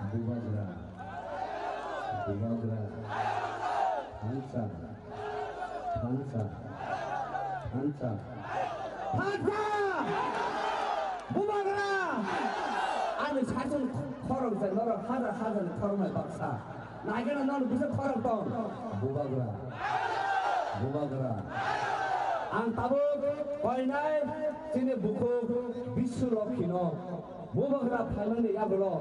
Bubagra. Bubagra. Thansa. Thansa. Thansa. Thansa! Bubagra! Ani saichung khorang se norok hajar hajar ni khorang bai baksa. Naikhe no nono bisa khorang tong. Bubagra. Bubagra. Ang tabuk koinai chini bukhuk Bishu Lokhi no. Bubagra phaimani yagulo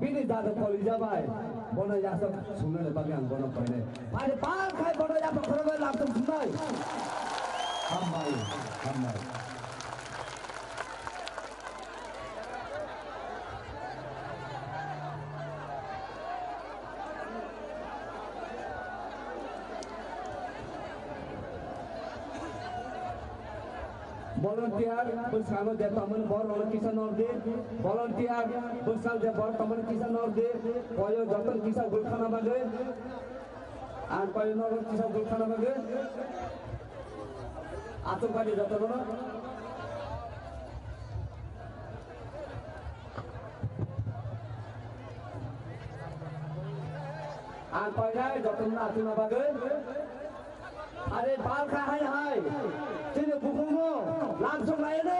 bini jaga kolija bai bono yasok sungnani bagwi ang bono koinai. Phai pal khai bono yapha khorang bai laptop sungnai. Hambai, hambai. Volunteer bwskango je tongmani borok rok kisa nor di. Volunteer bwskango je borok tongmani kisa nor di. Koyo joto kisa gul khana bagwi. Ang koyo nor kisa gul khana bagwi. Aswk bai di joto no. Ang koinai joto no achukna bagwi. Are pal kha hai hai. Chini bukhukno lamsong laino.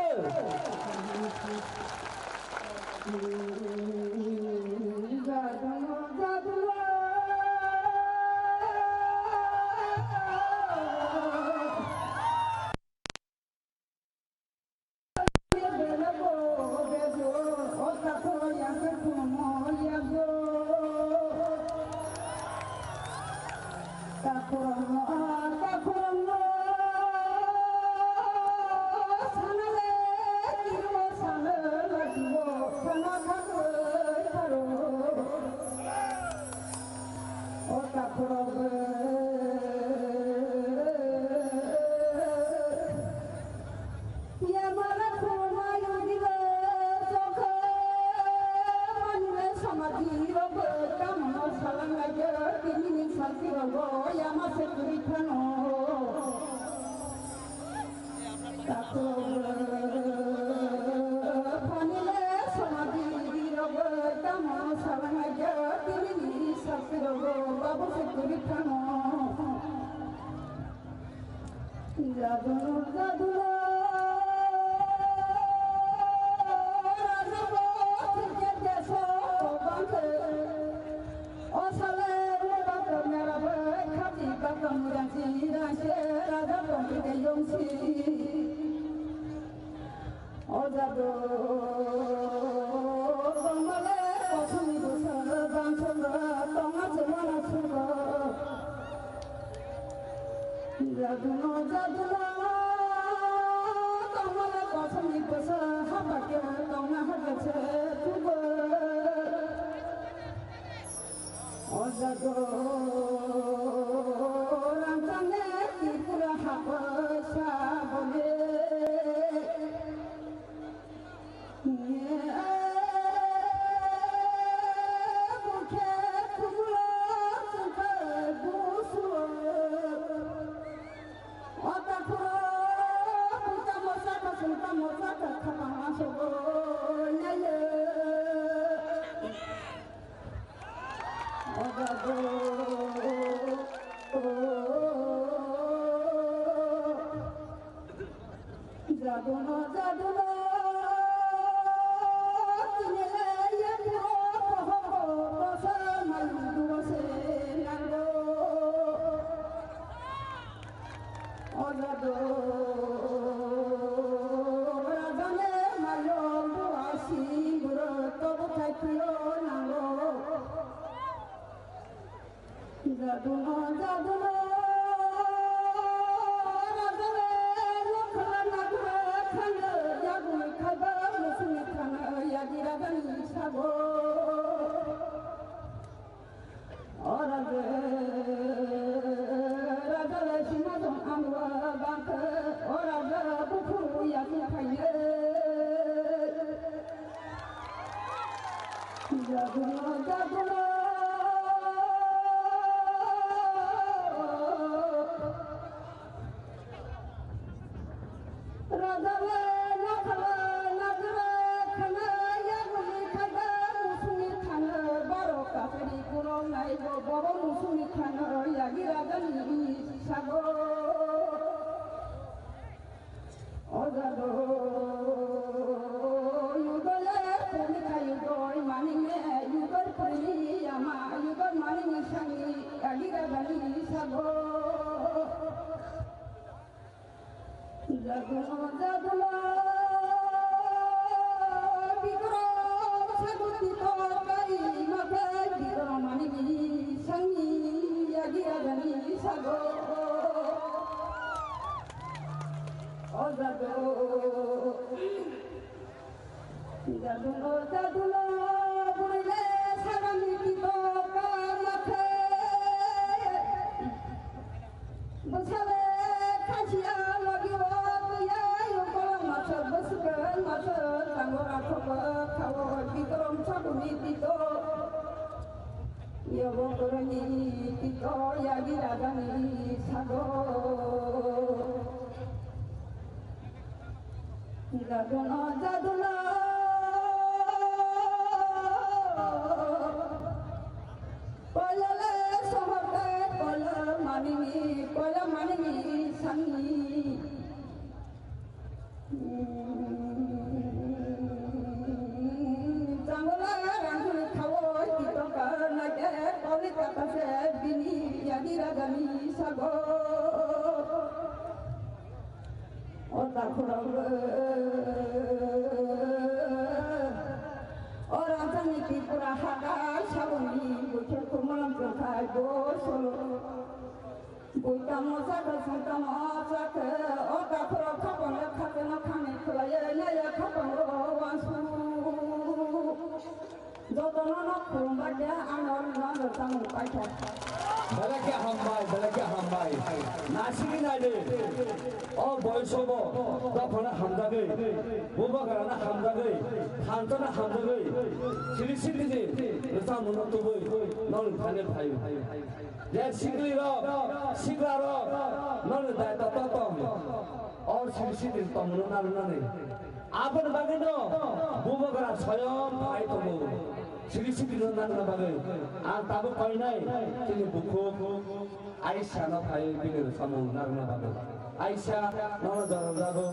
O takhurok bwrwi. Yamala khulumai ugila chokha manile samadhi rok bwtamo salanglaijak tinini sakti rogo yama se kwrwi phano. Takhuk phanile somadhi rok tamo salanglaijak tinini sakti rogo babu se kwrwi phano. Jaduna, jaduna, raja bo thikya deso bangkhe. O sale, o bangkhe mera bai khati bangkhe mudansi, dansi, raja bangkhe de yongsi. O jadu, tongmale, kosoni busa, bangkhe, tongma se mana suga. Jaduna, jaduna, tongmale kosongni bwsa, hapakhe tongna hapakhe thugo. O jadu. Jaduno, jaduno, rajale, nokhala nagra khana, yagwi khaiba musuni khana, yagi rajani sago. O raja, rajale, sinhason anwa bangkhe, o raja, bukhuru yagi khaye. Jaduno, jaduno. Rajale, nakhale, najre, khana, yaguli, khaiba, musuni, khana, baro, kasari, kurong, naibo, bobo, musuni, khana, yagi, rajani, sago. O jado, yudole purni kha yudoi manine, yudoi purni yama, yudoi manine sangi, agi rajani sago. Jaduno, jaduno, bikrom sago tito kai makai, bikrom manine sangi, agi rajani sago. O jadu, jaduno, jaduno, burile sagani tito kamathe. Bwsale khasiya logi o tuya yo kolong masuk, bwsukal masuk, tango rathok khawo, bikrom saguni tito. Yobo koroni tito yagi rajani sago. Jaduno, jaduno. Poilale sohorte poila manini, poila manini sani. Jangula rangkuli thawo tito karnake koli katase bini yagi rajani sago. O takhurok, o rajani Tripura haga saboni bukhuk kumalam kwthai bo solo. Buitamo sakhe, sungtamo sakhe, o takhurok khapang le khapeno khani khwlaiya, yaya khapang ro wansu. Jotono no khulumbai khe ano rwna rwchapmung paikha. Belai khe hambai, belai khe hambai. Naisingwi naidi. O boyosobo dophano hamjagwi, bubagrano hamjagwi, thansa no hamjagwi, siri sitini rwchapmungno tubui noni thani phaio. Je sikli rok, sikla rok, noni daitw to tong. O siri sitini tongmungno narwknani. Aboni bagwino bubagra soyong phai tongo. Siri sitini narwkna bagwi. Ang tabuk koinai chini bukhuk Aisha no phai bini samung narwkna bagwi. Aisha, nono jora jago,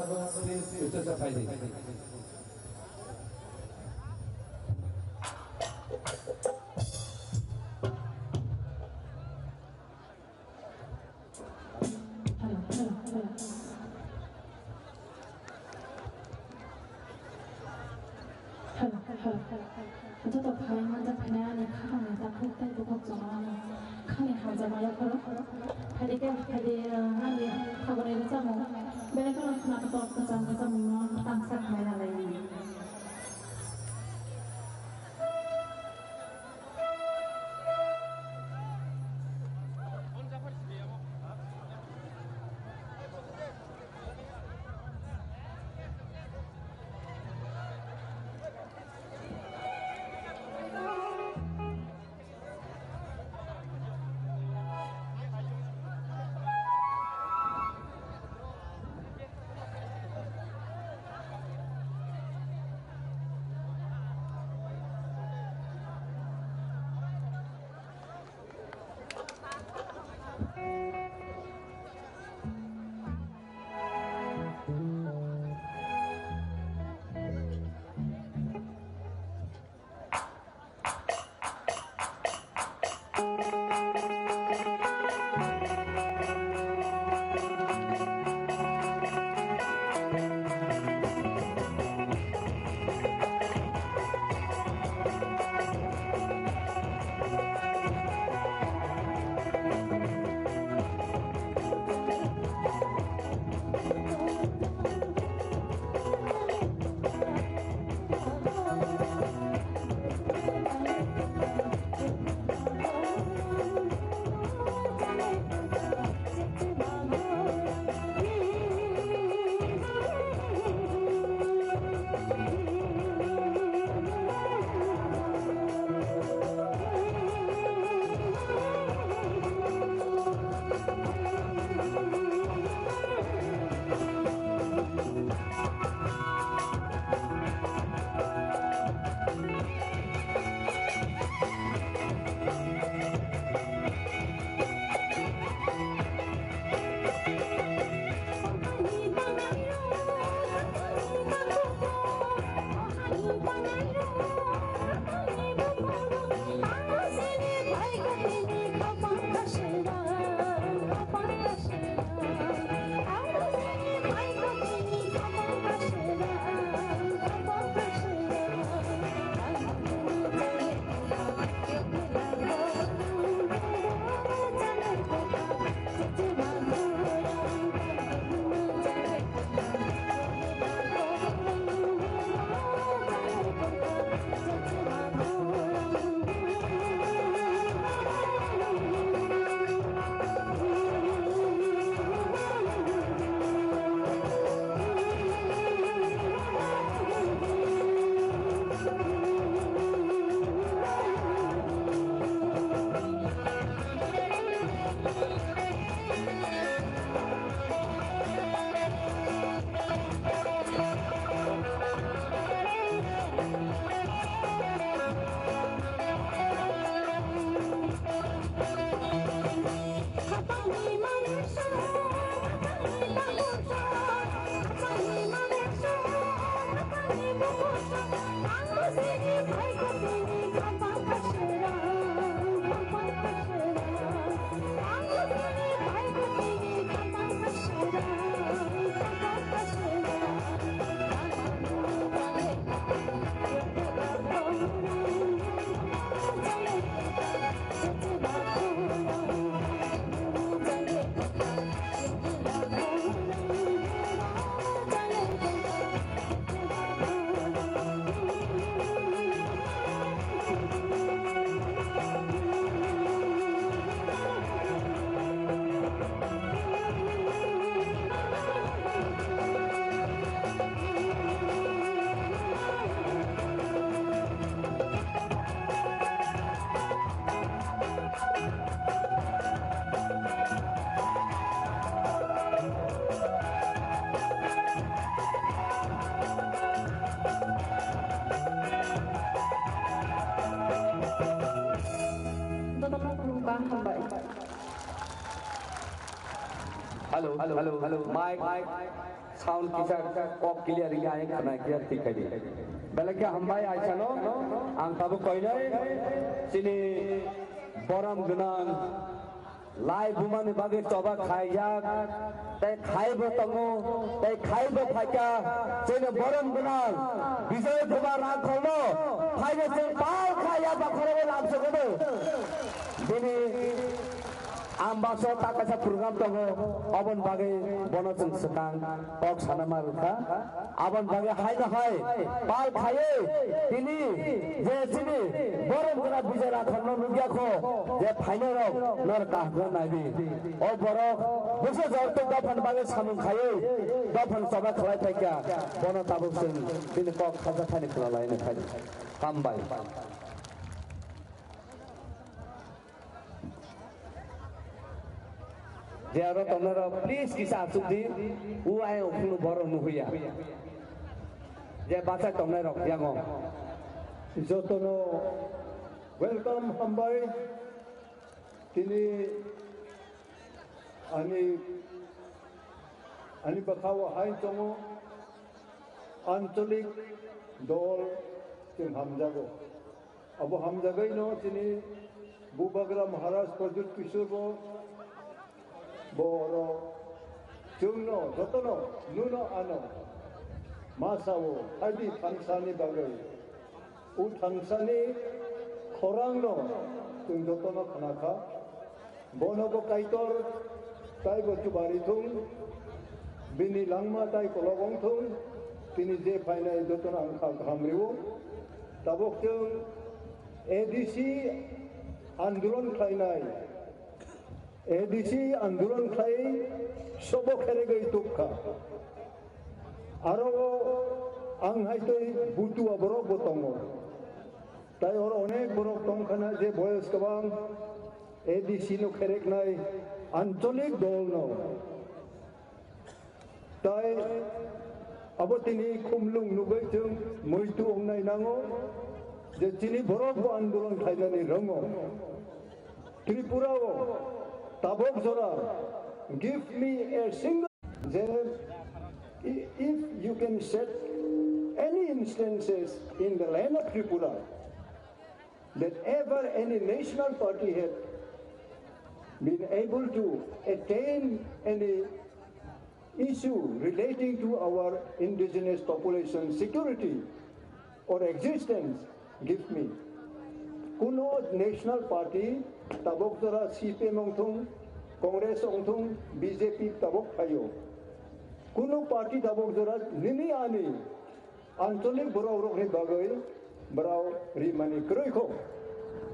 please, stage o phai di. Hello, hello, hello. Hello, hello, hello. Joto phai manjak phainai ani khakangni takhuk tei bukhuk chwngno ani khani hamjakma yapharo. Phaidi khe, phaidi, uh, ani khagoni rwchapmung. Belai kheno khna kotor kwcham rwchapmungno tangsa khlai rwlaini. Hello, hello, hello, mic, sound kisa kok clear wngkha, ang khwnai clear thik khai di. Belai khe hambai aisano, ang tabuk koinai chini borom gwnang lai bumani bagwi choba khaijak, tei khaibo tongo, tei khaibo phaikha, chini borom gwnang Bijoy Kumar Rangkholno phaino chwng pal khaiya bakhorogwi lamsogodo. Bini Ang baksa ta kaisa program tongo, oboni bagwi bono chwng swkang kok sana ma rwkha. Aboni bagwi haino hai pal khaiwi tini je chini borom gwnang Bijoy Rangkholno nukya kho, je phainai rok nor kaham naibi. O borok bwsa jorto dophani bagwi samung khaiwi dophani choba khlai phaikha, bono tabuk chwng bini kok khajathani khwna laina phai. Hambai. Je aro tongnai rok, please kisa achuk di, u ayang ukhunu borok nuhuya. Je bachai tongnai rok yango. Jotono welcome hambai. Tini ani, ani bwkhao hai tongo, ancholik dol chwng hamjago. Abo hamjagwi no chini Bubagra Maharaj Pradyut Kishore bo, bo oro chwngno jotono nuno ano ma sao haidi thangsani bagwi. O thangsani khorang no chwng jotono khna kha. Bono bo Kaitor taibo chubari thung, bini langma tai kolok wng thung, tini je phainai jotono ang kha kaham rio. Tabuk chwng A D C andolon khlainai, A D C andolon khlai sobo kheregwi tukha. Aro ang hai tei butua borok bo tongo. Tai oro onek borok tongkhana je boyos kwbang A D C no khereknai ancholik dol no. Tai abo tini khumlung nugwi chwng muitu wngnai nango je chini borok bo andolon khlainani rongo. Tripura o tabok jora, give me a single, je, i- if you can set any instances in the land of Tripura that ever any national party had been able to attain any issue relating to our indigenous population security or existence, give me. Kuno national party, tabok jora C P M wngthung, Congress wngthung, B J P tabok phaio. Kuno party tabok jora nini ani ancholik borok rokni bagwi borok rimani kwrwi kho.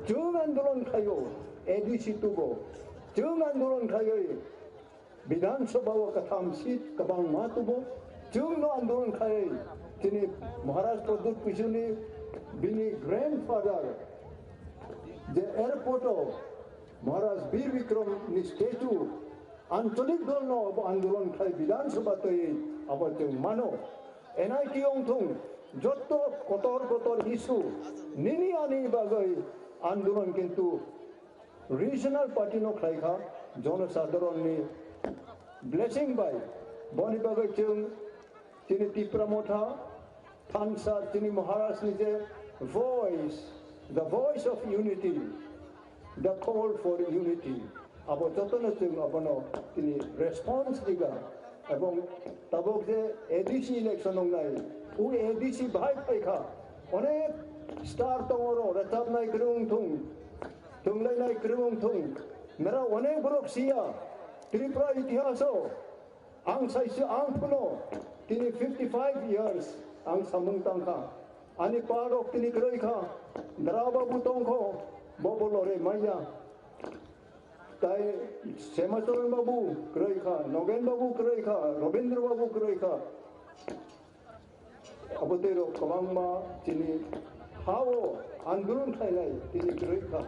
Chwng andolon khlaio, A D C tubo. Chwng andolon khlaiwi Bidhan Sabha o katham seat kwbangma tubo. Chwngno andolon khlai chini Maharaj Pradyut Kishoreni bini grandfather je airport o Maharaj Bir Bikram ni statue ancholik dol no abo andolon khlai Bidhan Sabha twi abo chwng mano. N I T wngthung, jotto kotor kotor issue nini ani bagwi andolon kintu regional party no khlai kha, jonosadharon ni blessing bai. Boni bagwi chwng chini Tipra Motha thansa chini Maharaj ni je voice, the voice of unity, the call for unity, abo jotono chwng abono tini response riga. Ebong tabuk je A D C election wngnai, o A D C bahai phai kha, onek star tongo ro, rwchapnai kwrwng thung, thwnglainai kwrwng thung, nara onek borok siya, Tripura itihaso, ang saisi ang phuno, tini fifty five years ang samung tangkha, ani pa rok tini kwrwi kha, Dara Babu tongkho, bobo lore maya, tai Semacharan Babu kwrwi kha, Nogen Babu kwrwi kha, Robindra Babu kwrwi kha. Abo tei rok kwbangma chini ha-o andolon khlainai tini kwrwi kha.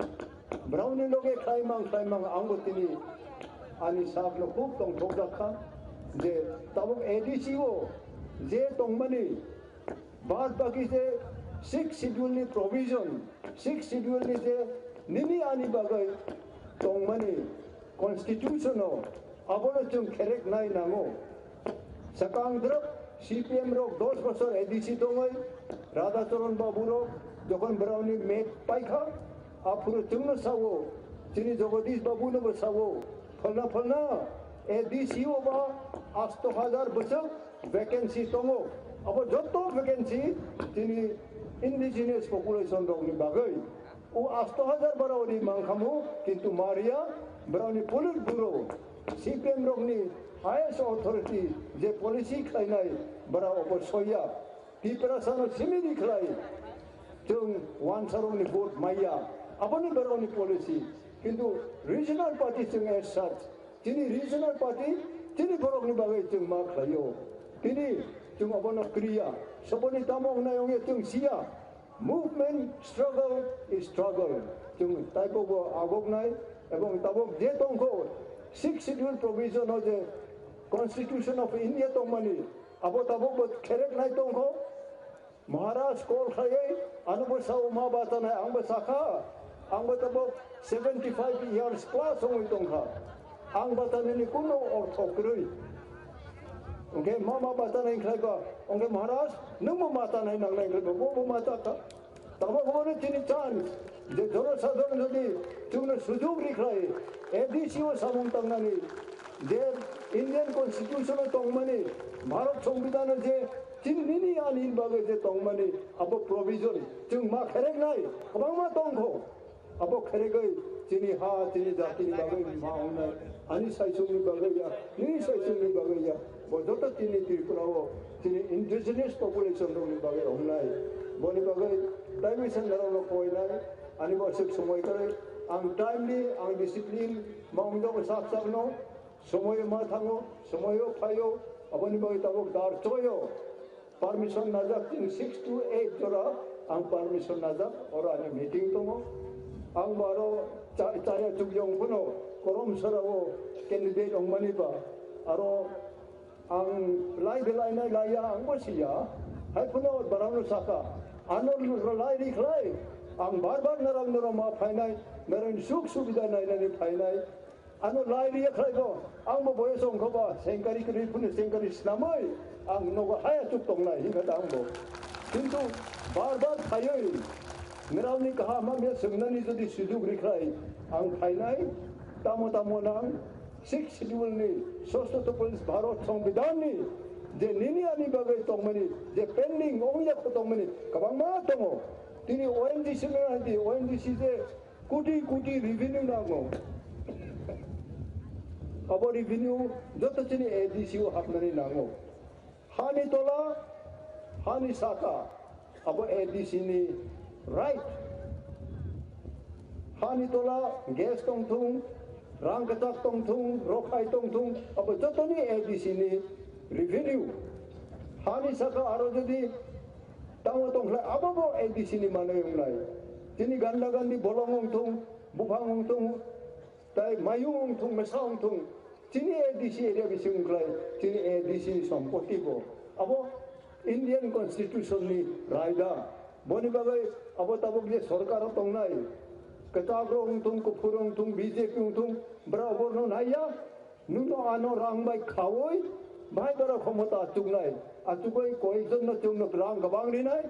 Borokni loge khlaimang khlaimang angbo tini ani sakno khub tongthokjak kha je tabuk A D C o je tongmani bad baki je Sixth Schedule ni provision, Sixth Schedule ni je nini ani bagwi tongmani constitution o Abono chwng kherek nai nango. Swkang drop C P M rok dos bosor A D C tongoi, Radhacharan Babu rok jokhon borokni map paikha, aphuru chwngno sao, chini Jagadish Babu no bo sao, phalna phalna A D C o ba asto hajar bwswk vacancy tongo. Abo jotto vacancy chini indigenous population rokni bagwi. O asto hajar borokni mangkhamu, kintu maria borokni Politburo, C P M rokni highest authority je policy khlainai borok obo soya. Tiprasano simini khlai chwng wansarokni vote maya. Aboni borokni policy. Kintu regional party chwng as such, chini regional party chini borokni bagwi chwng ma khlaio. Tini chwng abono kriya. Soboni tamo wngnai wngya chwng siya. Movement, struggle is struggle. Chwng taibo bo agoknai ebong tabok je tongkho, Sixth Schedule provision o je Constitution of India tongmani, abo tabok bo khereknai tongkho. Maharaj call khlaiwi ano bo sao ma bachanai, ang bo sakha, ang bo tabok seventy five years plus wngwi tongkha. Ang bachanani kuno ortho kwrwi. Hwnkhe ma ma bachanai khlai ba, hwnkhe Maharaj, nwng bo ma tanai nangnai khlai ba, bo bo ma ta kha. Tamo hwnwi chini chance je jonosadharon jodi chwngno sujug ri khlai, A D C o samung tangnani, je Indian Constitution o tongmani, Bharat Songbidan o je chini nini ani bagwi je tongmani, abo provision chwng ma khereknai kwbangma tongkho. Abo kheregwi chini ha, chini jatini bagwi ma wngnai, ani saisungni bagwi ya, nini saisungni bagwi ya, bo joto chini Tripura o chini indigenous population rokni bagwi wngnai. Boni bagwi taiwi sandarokno koinai, ani bo aswk somoi kwrwi, ang timely, ang discipline, ma wngjago sak sakno, somoio ma thango, somoio phaio, aboni bagwi tabuk dar choyo. Permission najak, chini six to eight jora ang permission najak, oro ani meeting tongo. Ang bo aro cha-, chaya chukyong phano korom sora o candidate ongmani ba, aro ang lai belai nai laiya, ang bo siya. Hai phano barano saka, ano lai ri khlai, ang bar bar narang narang ma phainai, narang suk subida nainani phainai. Ano lai riya khlai bo, ang bo boyos ongkha ba, sengkari kwrwi phano sengkari snamwi, ang nogo haya chuk tongnai, hingkha da ang bo. Kintu bar bar phaiwi, nirao ni kaham hamya swngnani jodi sujug ri khlai, ang phainai, tamo tamo nang, Sixth Schedule ni, Sostho Toples Bharat Songbidan ni, je nini ani bagwi tongmani, je pending, ongya kho tongmani, kwbangma tongo. Tini O N G C no hai di, O N G C je, Koti koti revenue nango. Abo revenue joto chini A D C o hapnani nango. Hani tola, hani saka, abo A D C ni right. Hani tola gas tongthung, rang kwchak tongthung, rokhai tongthung, abo jotoni A D C ni revenue. Hani saka aro jodi Tamo tongkhlai abo bo A D C ni manwi wngnai. Chini ganda gandi bolong wngthung, buphang wngthung, tai mayung wngthung, mesa wngthung. Chini A D C area bising wngkhlai, chini A D C ni sompoti bo. Abo Indian Constitution ni raida. Boni bagwi abo tabuk je sorkar o tongnai, kwchak rok wngthung, kuphur wngthung, B J P wngthung, bwrok borno naiya. Nwngno ano rang bai khaui, bai bwrok khomota achuknai. Achugwi koyekjonno chwngno rang kwbang rinai.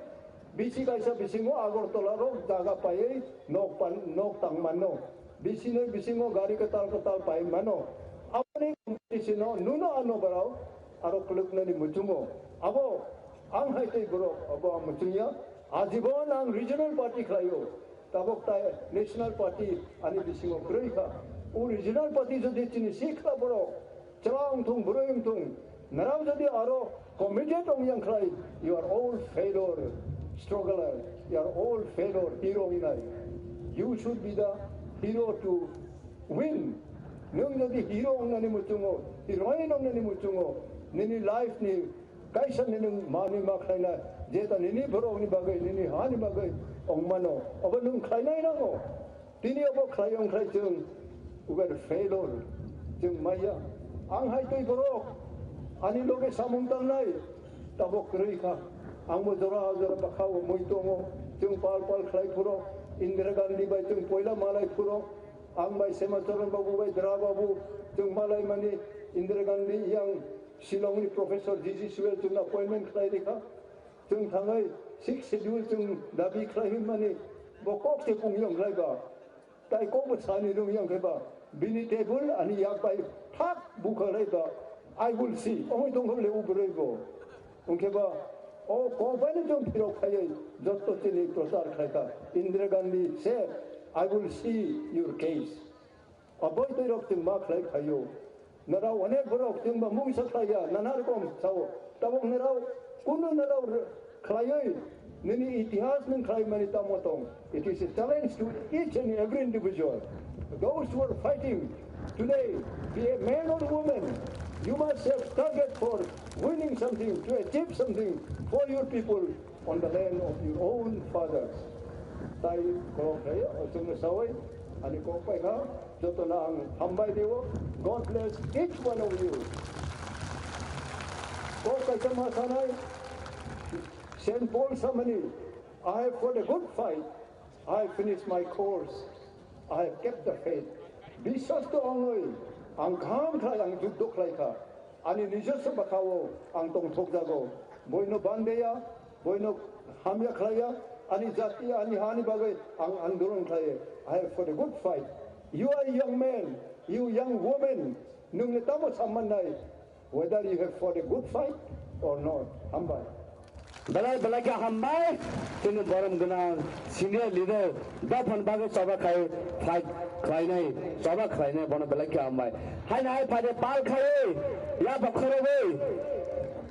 Bisi kaisa bisingo Agartala rok jaga paiwi nok pan-, nok tang mano. Bisinoi bisingo gari kwtal kwtal pai mano. Aboni competition-o nwngno ano bwrok aro kwlwknani muchungo. Abo ang hai tei borok, abo ang muchungya. Ajibon ang regional party khlaio. Tabok tai National Party ani bisingo kwrwi kha. O regional party jodi chini sikla borok chwla wngthung, bwrwi wngthung, nrao jodi aro committed wngyang khlai, you are all failure, struggler, you are all failure, hero wngnai. You should be the hero to win. Nwng jodi hero wngnani muchungo, heroine wngnani muchungo, nini life ni Kaisa nini manwi ma khlaina, jeta nini borokni bagwi, nini hani bagwi wngmano, obo nwng khlainai nango. Tini obo khlai wng khlai chwng, we are failure, chwng maya. Ang hai twi borok, ani loge samung tangnai, tabok kwrwi kha. Ang bo jora jora bwkha o mui tongo, chwng pal pal khlai phuro, Indira Gandhi bai chwng poila malai phuro, Ang bai Sema Charan Babu bai Dra Babu, chwng malai mani Indira Gandhi yang Shillong ni Professor G G Swell chwng appointment khlai rikha. Chwng thangwi sixth schedule chwng dabi khlai mani bo kok se pung yang khlai ba. Tai kok bo sani rung yang khlai ba. Bini table ani yak bai thak bukha khlai ba. I will see. Ongoi tong khe le ubroi bo. Ongkhe ba, o kok bai no chwng phirok khaiwi jotto chini prochar khlaikha. Indira Gandhi said, "I will see your case." Aboi twi rok chwng ma khlai khaio. Narao onek borok chwng ba mungsa khlaiya, nana rokom sao. Tabok narao kunu narao khlaiwi nini itihas nung khlai mani tamo tong. It is a challenge to each and every individual. Those who are fighting today, be a man or woman, you must have target for winning something, to achieve something for your people on the land of your own fathers. Tai kok hai, o chwngno sawi, ani kok pai kha, jotono ang hambai dio. God bless each one of you. Kok kaisa ma sanai, Saint Paul samani, "I have fought a good fight, I have finished my course, I have kept the faith." Biswas to ongoi, ang kaham khlai, ang juddo khlai kha. Ani nijoswa bwkhao ang tongthok jago. Boino bandeya, boino hamya khlaiya, ani jati, ani hani bagwi ang andolon khlaiya. "I have fought a good fight." You are young men, you young women, nungni tamo sammannai, whether you have fought a good fight or not. Hambai. Belai belai khe hambai, chini borom gwnang senior leader dophani bagwi choba khai fight khlainai, choba khlainai, bono belai khe hambai. Haino hai phaide pal khaiwi ya bokhorogwi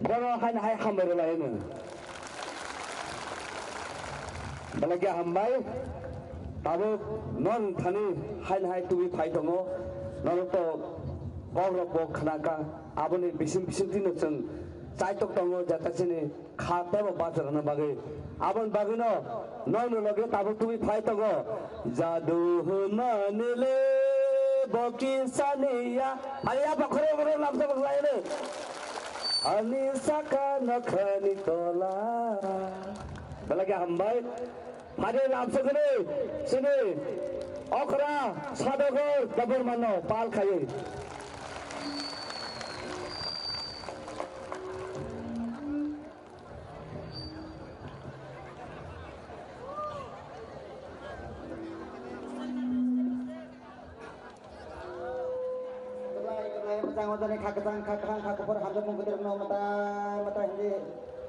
bono haino hai hambai rwlaino. Belai khe hambai. Tabuk non thani haino hai tubui phai tongo, norok to kok rok bo khna kha, aboni bising bising twi no chwng chaitok tongo, jata chini kha tebo bacharana bagwi. Aboni bagwino nokni loge tabuk tubui phai tongo. Jadu hwnmani le bo kisaniya. Ani ya bokhorok bokhorok lamsa bwkhlaino. Ani saka nokhani tola. Belai khe hambai. Phari lamsa khani sini okra sadogor dobormano pal khaiwi. Kwplai, kwplai, mwchang ojani kha kwchang, kha kwkhwrang, kha kuphur, hamjakmung kwdwrwkno mwtai mwtai hindi,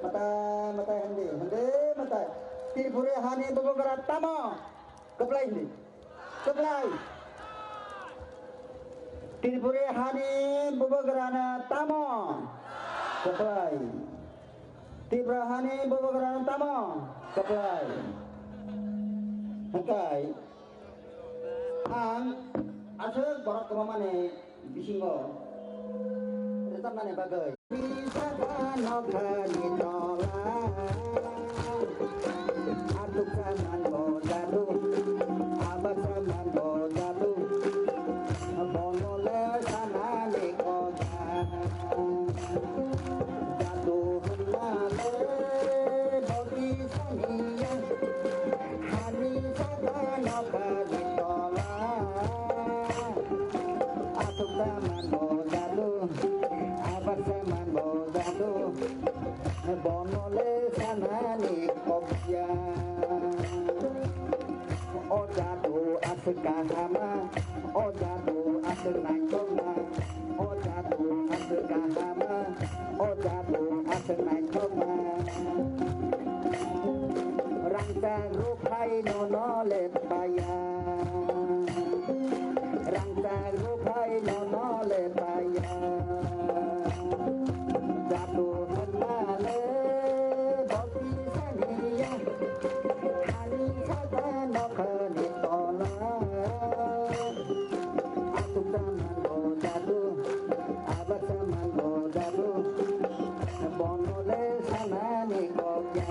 mwtai mwtai hindi, hindi mwtai. Tripura hani bubagra tamo? Kwplai hindi. Kwplai. Tripura hani bubagrano tamo? Kwplai. Tripura hani bubagrano tamo? Kwplai. Hwnkhe ang aswk borok kwbangmani bisingo rwchapnani bagwi. Nokhani tola, atuksa mango jadu, abasa mango jadu, bonole sanani koja. Jadu hwnmale boti saniya, hani saka nokhani tola, atuksa mango jadu, abasa mango jadu. Bonole sanani kokya. O jadu aswk kahama, o jadu aswk naithokma, o jadu aswk kahama, o jadu aswk naithokma. Rangchak rwphai nono le paya. Rangchak rwphai nono le paya. Jadu hwnmale boti saniya. Hani saka nokhani tola. Aswk samango jadu. Abasa mango jadu. Bonole sanani kokya.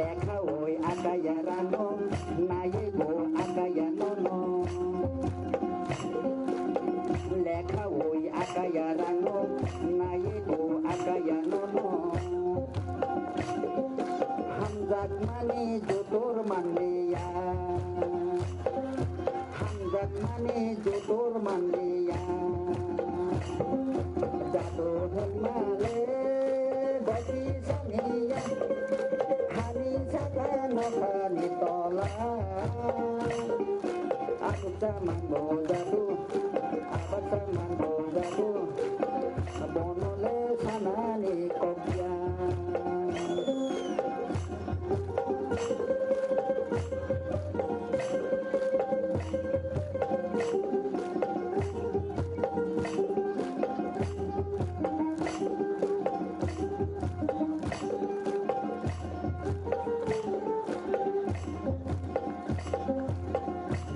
Lekhawi akaya rano, naiwi bo akaya nono. Lekhawi akaya rano, naiwi bo akaya nono. Hamjakmani jotor manliya. Hamjakmani jotor manliya. Jadu hwnmale bati saniya. Hani saka nokhani tola. Asuk saman bo jadu. Abak saman bo jadu. Bonole sanani kokya.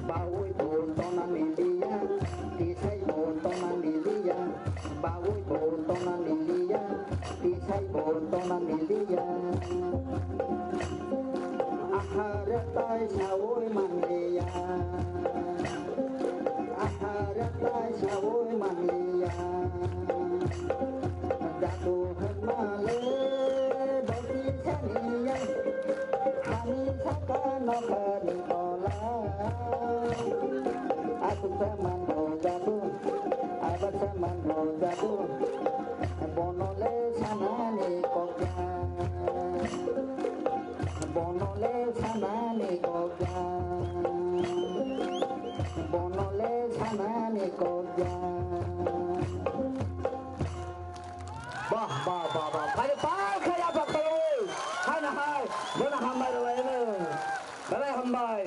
Bawi bo tona miliya, tisai bo tona miliya. Bawi bo tona miliya, tisai bo tona miliya. Ahara tai sawi manliya. Ahara tai sawi manliya. Jadu hwnmale bati saniya. Hani saka nokhani tola. Asuk saman bo jadu. Abak saman bo jadu. Bonole sanani kokya. Bonole sanani kokya. Bonole sanani kokya. Bah, bah, bah, bah. Kaya pal, kaya apa kaya? Hai na hai. Bona hambai rwai no. Balai hambai.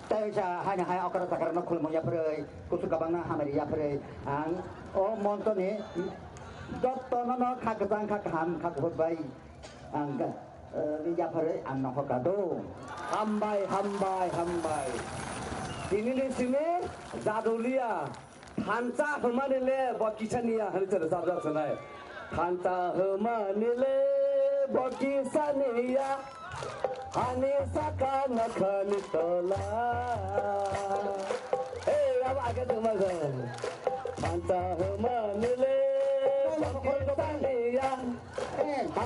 Tei sa hai na hai okra takra no khulmo yapre. Kusu kabang na hamari yapre. Ang o monto ni jotto no no kha kwchang kha kaham kha kuphur bai. Ang ka, eh, yapre ang no hoka do. Hambai, hambai, hambai. Tini ni simi jadulia. Thansa hwnmani le bo kisa niya hwnwi se rwchapjak sanai. Thansa hwnmani le bo kisa niya. Hani saka nokhani tola. Hey, abo age thwngma khe. Thansa hwnmani le bo kisa niya.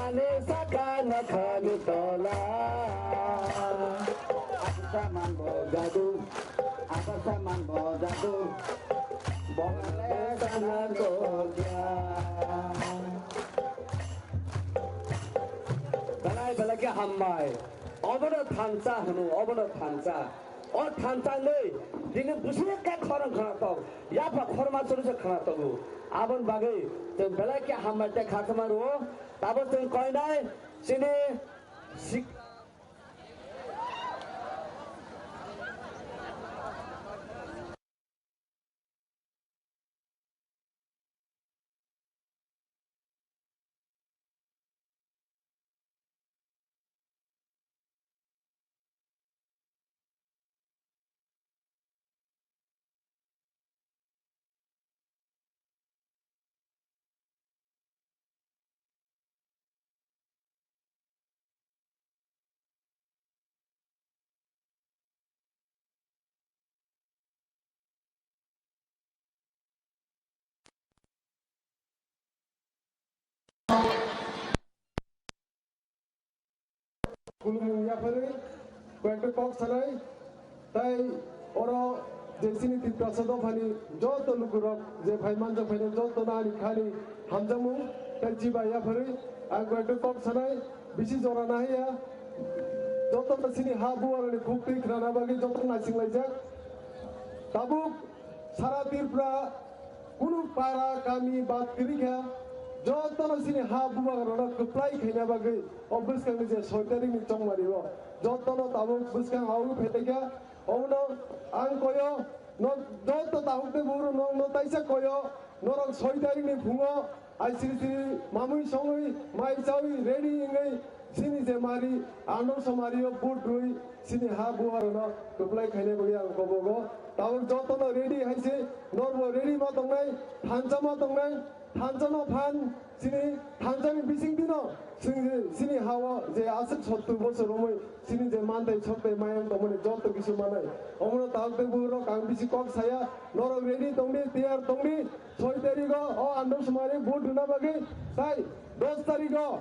Ani saka nokhani tola. Asa man bo jadu, asa man bo jadu. Bongale sana kokya. Belai belai khe hambai. Obono thansa hwno, obono thansa. O thansa wngwi tini bwswk khe khorang khwnatok, yapha khorma chwrwisa khwnatok. Aboni bagwi chwng belai khe hambai tei khakchangma rwo. Tabuk chwng koinai chini sik- Khulumung yapharwi koi ekta kok sanai, tai oro je chini Tiprasa dophani joto lukurok je phai manjak phainai jotono ani khani hamjakmung, tai chibai yapharwi ang koi ekta kok sanai, bisi jora nahaiya, jotono chini ha buarani khuk twi khnana bagwi jotono naisinglaijak. Tabuk sara Tripura kunu para kami bad kwrwi kha, jotono chini ha bubagrano kwplai khaina bagwi o bwskangni je soi tarikni chongmari o jotono tabuk bwskang awi phaikha. Omono ang koyo, no joto tabuk tei bugrok no, no taisa koyo, norok soi tarikni phungo Ai siri siri mamui songwi, mai chawi, ready wngwi, chini je mari, ano somari o vote rwi, chini ha buharano kwplai khaina bagwi ang kobogo. Tabuk jotono ready hai se, norbo ready ma tongnai, thansa ma tongnai, thansa no phan, chini thansa ni bising dino, chini, chini ha o je aswk sottur bosor romwi, chini je mantai soktai mayang tongmani joto kisu manai. Omono tawk tei buhrok ang bisi kok saya, norok ready tongdi, tiyar tongdi, soi tarigo o Andro Somari vote rwna bagwi, tai dos tarigo,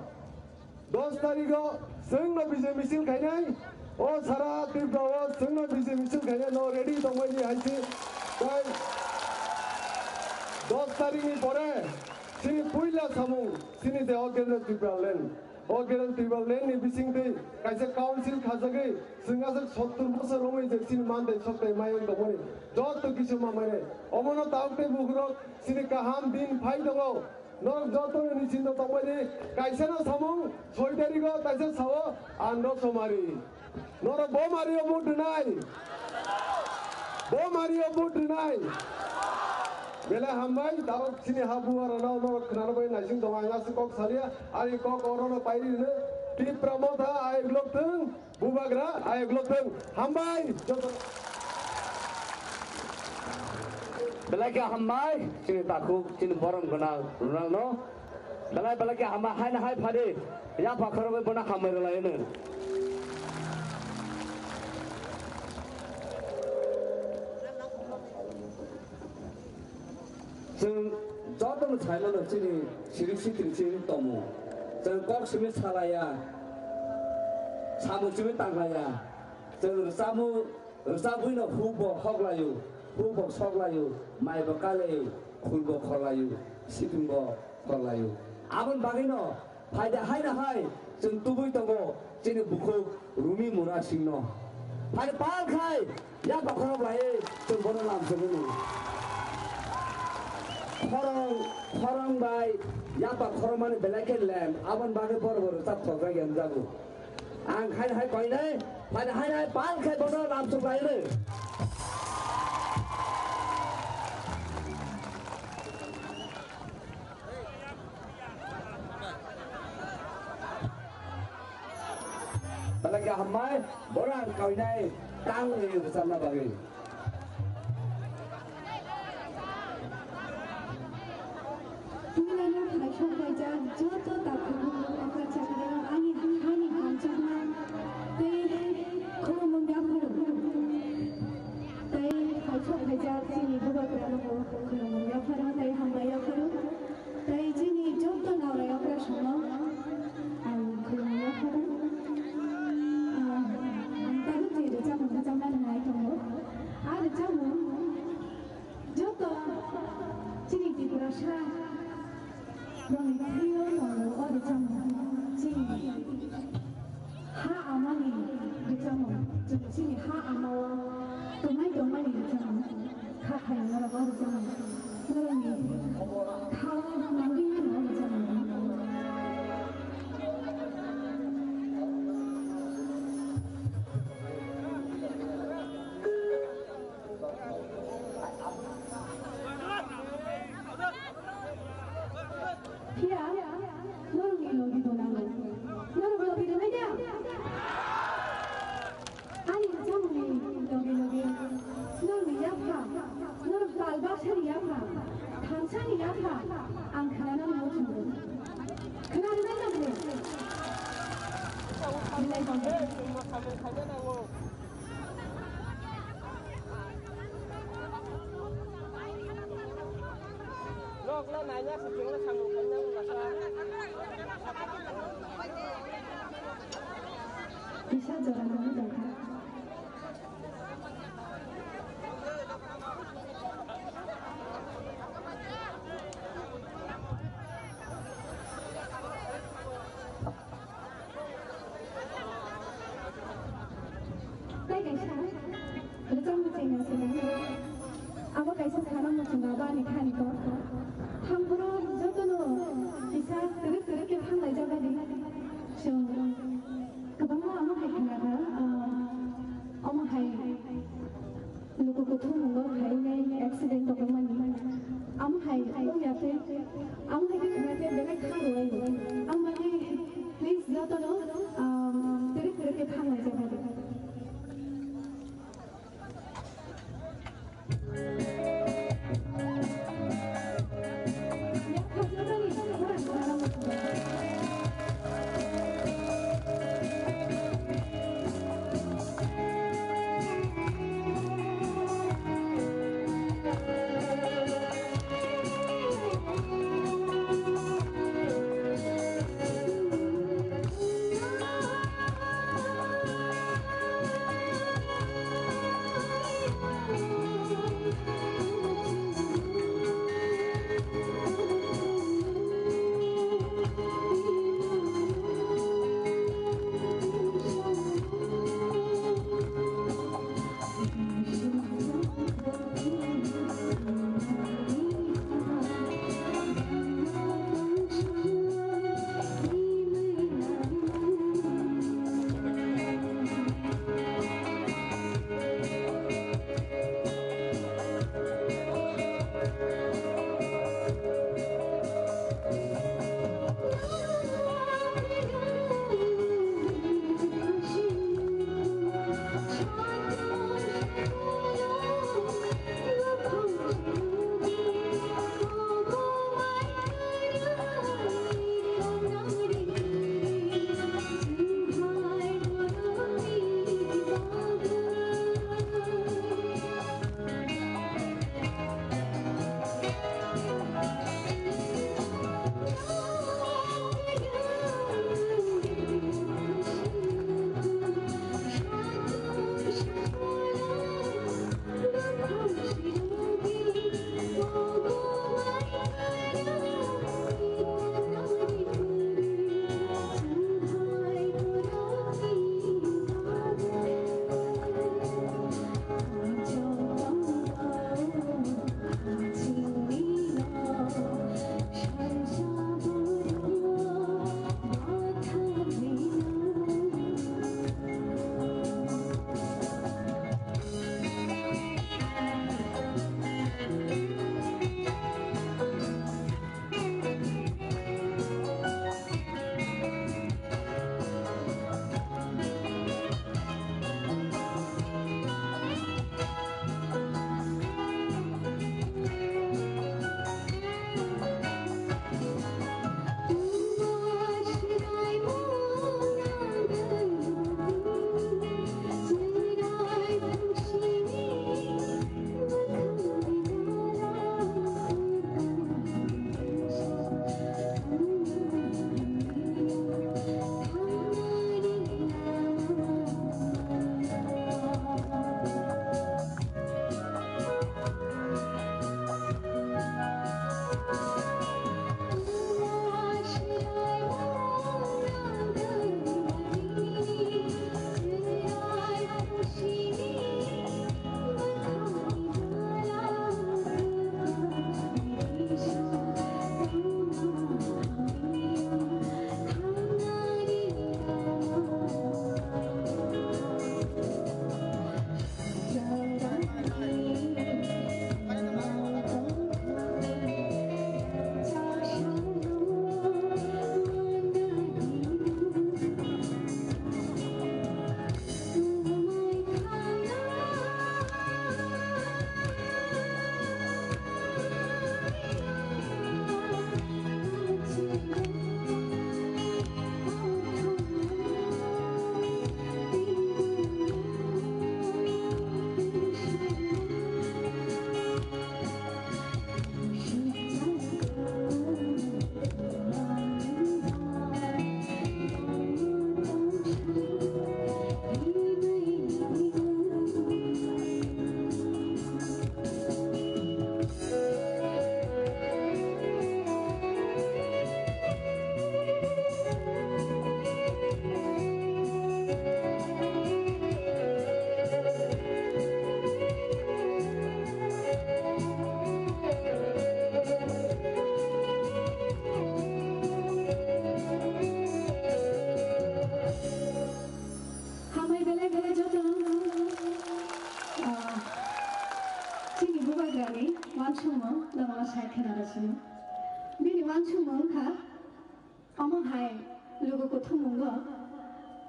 dos tarigo chwngno bijay misil khainai, o sara Tripura o chwngno bijay misil khainai, no ready tongmani hai se, tai dos tarikni pore chini puila samung, chini je o Greater Tripura Land, o Greater Tripura Land ni bisingtwi kaisa council khajagwi, chwng aswk sottur bosor romwi je chini mantai soktai mayang tongmani joto kisu mamani, omono tawk tei buhrok chini kaham din phai tongo. Norok joto ni sinto tongmani kaisa no samung soi tarigo taisa sao Andro Somari. Norok bo Mario vote rwnai. Bo Mario vote rwnai. Belai hambai, tabok chini ha buwa rano norok khwnana bai naising tongo, ang aswk kok salia, ani kok orono pairi rwno. Tipra Motha ayok lok thung, Bubagra ayok lok thung. Hambai, joto. Belai khe hambai, chini takhuk, chini borom gwnang rwnano. Belai belai khe hambai, haino hai phadi, yapha khorogwi bono hambai rwlaino. Chwng jotono saimano chini sirik sitring chini tomo. Chwng kok simi salaya, samung simi tanglaya. Chwng rwchapmung, rwchapwi no huk bo hoklaio, huk bo soklaio, mai bo kalaio, khul bo khorlaio, sitring bo khorlaio. Aboni bagwino phaida haino hai chwng tubui tongo chini bukhuk Rumi Mura Singno. Phaida pal khai yak bokhorok lai chwng bono lamsogwi nw. Khorang, khorang bai yak bokhorok mani belai khe lem, aboni bagwi boro boro chap thokjak yang jago. Ang hai hai koinai, hai hai hai pal khai bono lamsuk lai re. Belai khe hambai, bono ang koinai tang ri rwchapna bagwi. Puilano khaisok kaijak joto takhuk okra chakrarok ani hani hamjakma tei khulumung yapharo. Tei khaisok kaijak chini bubagrano bo khulumung yapharo tei hambai yapharo. Tei chini joto naorai okra sono ang khulumung yapharo. Ah, ang tabuk je rwchapmung rwchapna nai tongo. A rwchapmung Joto chini Tiprasa rokni thwiwi tongo o rwchapmung. Chini ha amani rwchapmung. Chwng chini ha amao tongnai tongmani rwchapmung. Kha khaina norok o rwchapmung. Norokni khao nangwi mano o rwchapmung. Phiya, norokni logi bo nango. Norok logi rwnai da? Ani chamungni logi logi norokni yapha, norok tal baksani yapha, thansani yapha, ang khwnana muchungo. Khwnarwnai da bro? Belai tongkha. Rok le naina se chwng le samung khaina wngkha sa. Kisa jora nangwi tongkha. Tei kaisa rwchapmung chengya se nang. Abo kaisa sana muchungo abo ani khani kok. Thangphuru jotono kisa twrwk twrwk khe thanglaijak badi. Chwng kwbangma omo hai khnakha, ah,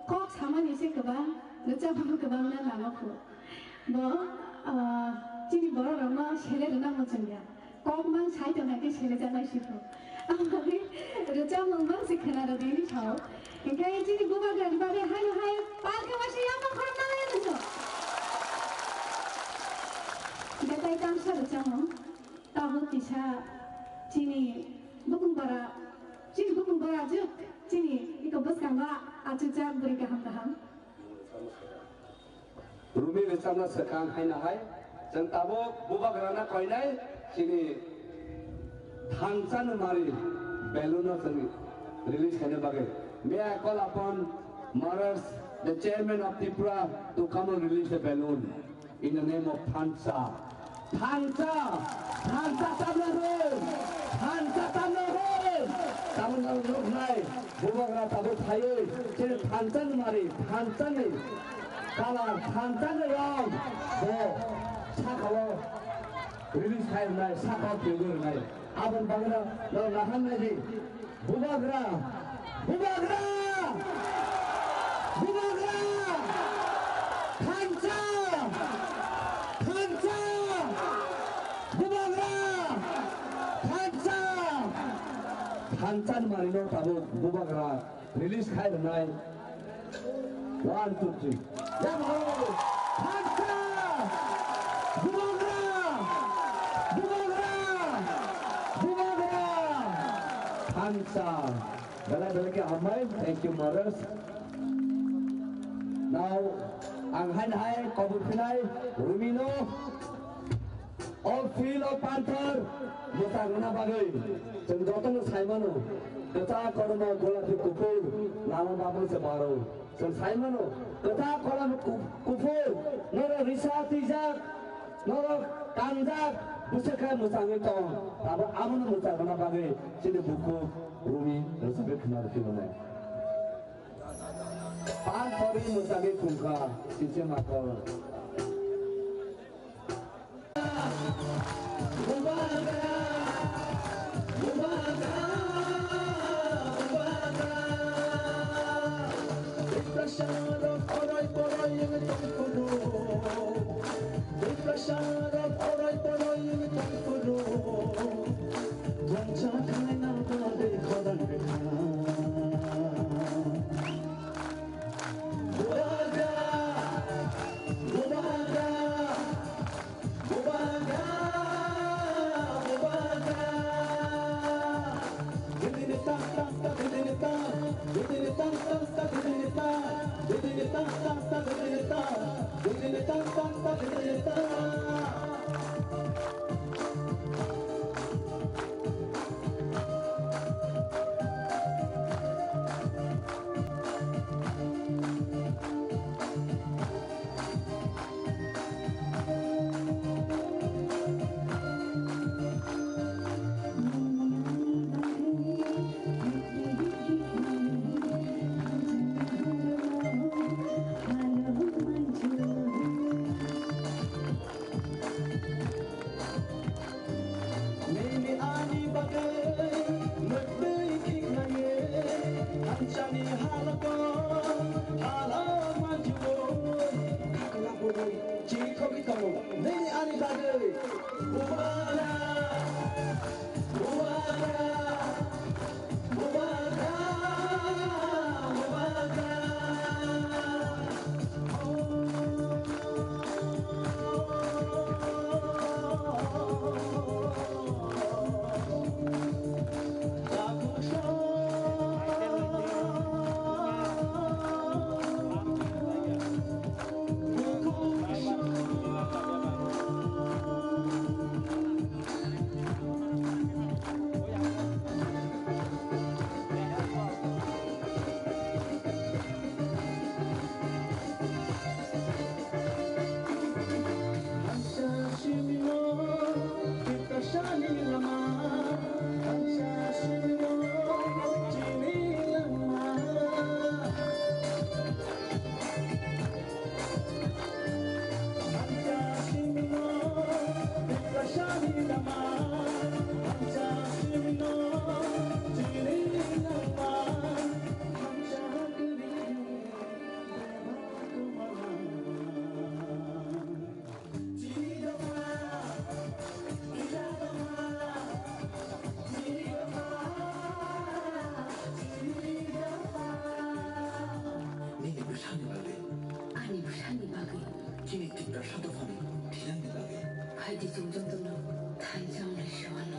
Kok samani se kwbang, rwchapmung kwbangna nango kho. Bo, ah, chini borok rokno sele rwna muchungya. Kok mang sai tongna khe sele jaknai si kho. Ang bagwi rwchapmung bang se khwna rw dini sao. Hinkhe chini bubagrani bagwi haino hai palka waisa yapha khorokna lai nungkho. Betai tamsa rwchapmung. Tabuk kisa chini bukung bara, chini bukung bara juk chini iko bwskango achukjak bwrwi kaham kaham. Rumi rwchapna swkang haino hai chwng tabuk bubagrana koinai chini Thansa ni mari balloon no chwng release khaina bagwi. May I call upon Maharaj, the chairman of Tripura, to come and release the balloon. In the name of Thansa. Thansa! Thansa tamna rw! Thansa tamna rw! Tamna rw nai. Bubagra tabuk phaiwi, chini Thansa ni mari, Thansa ni kalar, Thansa ni rong. Bo sakao release khai rwnai, sakao phiyogwi rwnai. Aboni bagwino norok nahar nai di. Bubagra! Bubagra! Bubagra! Thansa! Thansa! Bubagra! Thansa! Thansa ni mari no tabuk bubagra release khai rwnai. One, two, three. Ya bhai! Thansa! Bubagra! Bubagra! Bubagra! Thansa! Belai belai khe hambai. Thank you, Maharaj. Now, ang haino hai kobor phinai Rumino. O field of Panther mwchangna bagwi chwng jotono saimano, kwchak, kotorma, golapi, kuphur, lama babo se baro. Chwng saimano, kwchak, kotorma, ku-, kuphur, norok risa twijak, norok kanjak, bwswk khe mwchangwi tong. Abo abono mwchangna bagwi chini bukhuk Rumi rwchapwi khwna rw philonai. Panther ni mwchangwi thungkha, sise makor. Bubagra! Bubagra! Bubagra! Bubagra! Didini tang tang ta, didini tang, didini tang tang ta, didini tang, didini tang tang ta, didini tang, didini tang tang ta, didini tang. Nini ani bagwi mwktwi kiknangwi, thansani halato hala manjio. Khakla bwrwi chikhogwi tongo. Nini ani bagwi. Bubara, bubara. Chini Tiprasa dophani thilangni bagwi. Hai di chwng jotono thansa wngnai se uanw.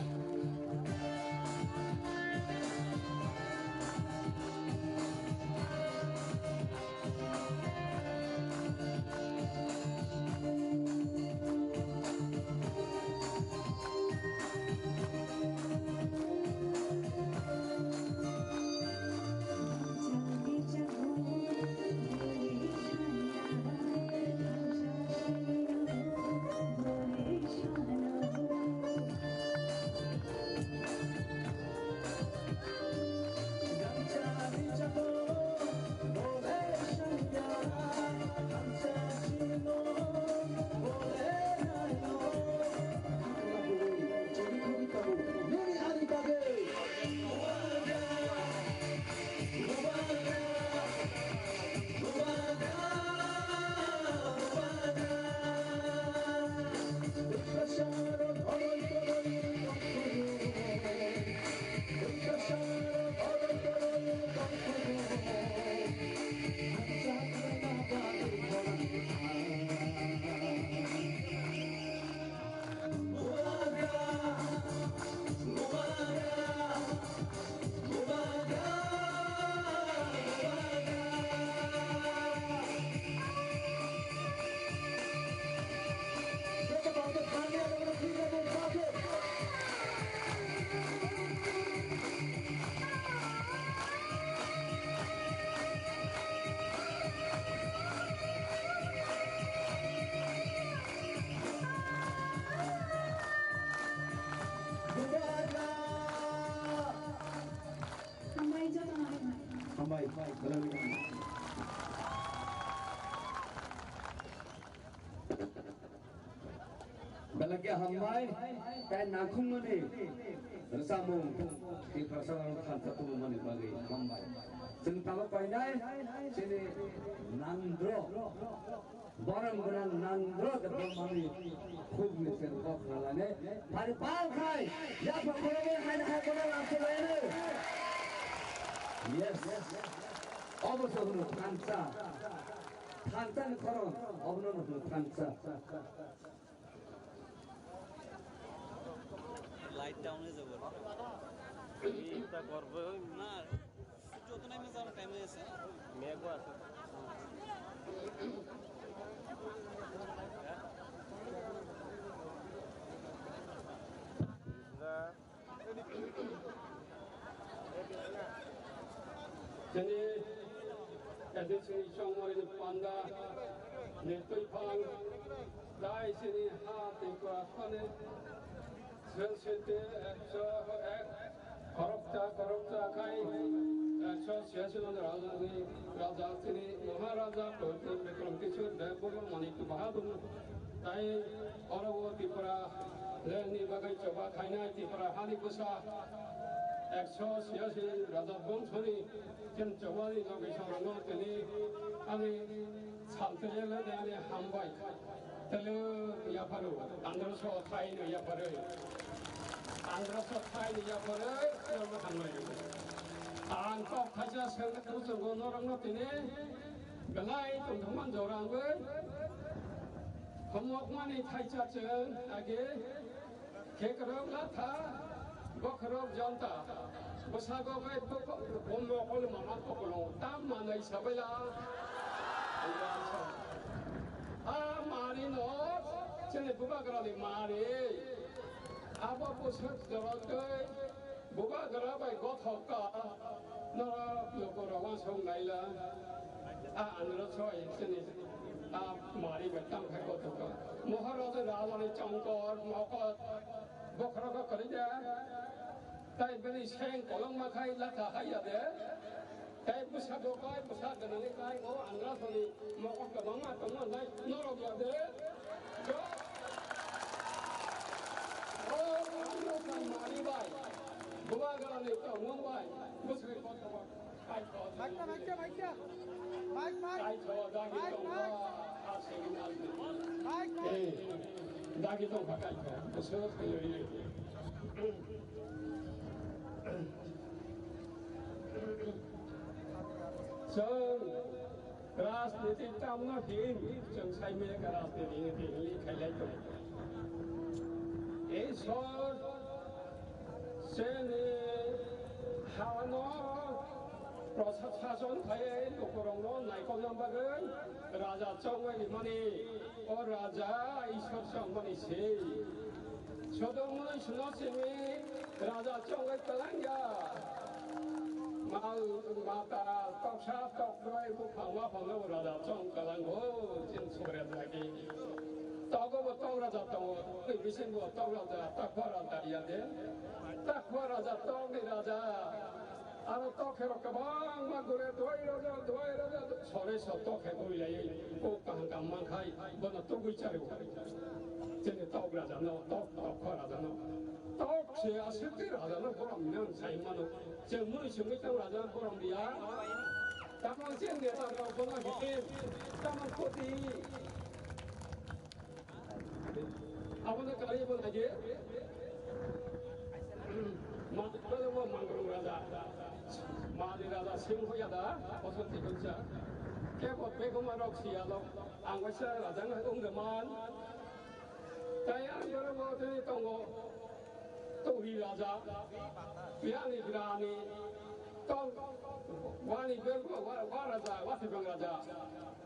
Hambai, jotono hambai. Hambai, belai belai. Belai khe hambai, tai nangkhukmani rwchapmung Tiprasa rok thansa tubumani bagwi hambai. Chwng tabuk painai chini nandro. Borok gwnang nangro de bormani khukni sen kok khnalane. Phari bal khai, yapha khoroknwi haino hai bono lamsalaino. Yes. Obo se hwno thansa. Thansa ni khorang, obono hwno thansa. Light down হয়ে যাবে। এটা করবে ওই না। যত নাই মজা আমার টাইম হয়ে গেছে। মেঘও আছে। যা। Chini A D C ni chongmani panda ni twiphang dai chini ha tei kwrwngthani srwng sete ekso ek khoroksa khoroksa khai ekso siyasinoni raja ni raja chini Maharaja Pradyut Bikram Kishore Dev Bhagwan Manik Bahadur tai oro o Tripura lengni bagwi choba khainai Tripura hani bwsa ekso siyasin raja bongso ni ken chobani loge sorano tini ani saltele le ani hambai tele yapharu andro so thai no yapharu andro so thai no yapharu no hambai ang kok khaja sel tu chongo norok no tini belai tongthokman jorangwi homokmani thaicha chwng age Khekrok latha, bokhorok jonta, bwsago bai bo-, bo-, bombo kol mama kokolo, tam manai sabaila. A mari no, chini bubagrani mari. Abo bwswk jorotwi, bubagra bai gothok ka, norok lukurok wansuk naila. A andro soi chini, a mari bai tam khai gothok ka. Mohor rok rajani chongkor, mokot, Bokhorok kwrwi de. Tai bini seng kolokma khai latha hai ya de. Tai bwsa do bai bwsa gwnangwi khai o angra soni mokol kwbangma tongma nai norok ya de. Jo. O angra sa mari bai. Bubagrani tongmung bai. Bwswk kotor. Maikta, maikta, maikta. Maik, maik. Maik, maik. Maik, maik. Dagi tongkha kaitho. Bwswk thaiwi. Chwng Rajniti tamno hin, chwng saimaya kha rajniti hinwi khailai tongo. Ishwar chini hano proshason khai lukurokno naikolna bagwi raja chongwi rimani, o raja Ishwar chongmani se. Sodom mwnwi sino simi raja chongwi twlangya. Mal mata toksa tokbroi buphang waphangno raja chong twlango, chini sogre jagi. Togo bo tok raja tongo, twi bisingo tok raja, takwa raja ya de. Takwa raja, tokni raja. Aro tok khe rok kwbangma gure doi raja, doi raja, sore so tok khe guri lai. Ko kaham kam man khai, bono tugui chari. Chini tok raja no, tok, tok kho raja no. Tok se aswk twi raja no borom nang sai mano. Chwng mui sungui tang raja borom ya. Tamang chen de ta rok bono hitin. Tamang koti. Abono kari bo naje. Ma, ma, ma, Mangrung raja. Mali raja sing hoya da, bosonti kunsa. Kebo begoma rok siya lo. Ang waisa raja ngai ung de man. Tai ang yoro bo tini tongo. Tohi raja, pirani pirani, tong, wani bergo, wa, wa raja, wa sibang raja.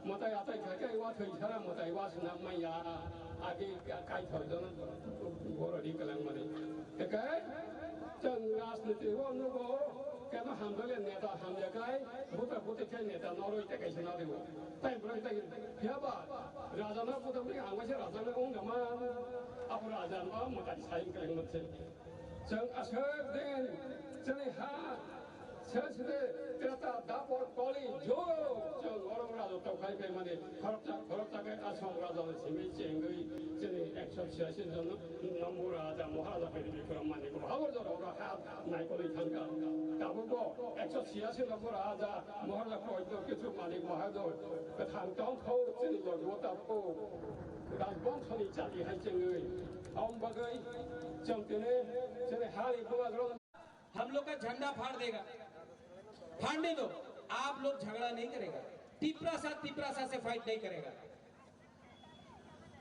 Matai atai khakai wa thoi sara matai wa suna maya, agi kai thoi don, goro di kalang mani. Ekai, chang rajniti wo nugo, kema hamdole neta hamya kai, buta buti kai neta noroi te kai suna digo. Tai bro tai, ya ba, raja na buta buti ang waisa raja na ung gama, apo raja na matai sai kalang mani. Chwng aswk din chini ha, sesre, Treta, Dapor, Kali, jog, chwng orong raja tokhai phaimani, khoroksa, khoroksa khe asong raja ni simi chengwi, chini ekso chhiyasi jon nombor raja, Maharaja Bedi Bikram mani ko, habo jora ora ha, naikolwi thangka. Tabukbo ekso chhiyasi nombor raja, Maharaja Koito kichu mani, Maharaja, kwthang tong kho, chini logi o tabukbo, rajbongso ni chati hai chengwi. Aboni bagwi chwng tini chini hani bubagrok. हम लोग का झंडा फाड़ देगा, फाड़ने दो, आप लोग झगड़ा नहीं करेगा, तिपरासा तिपरासा से फाइट नहीं करेगा।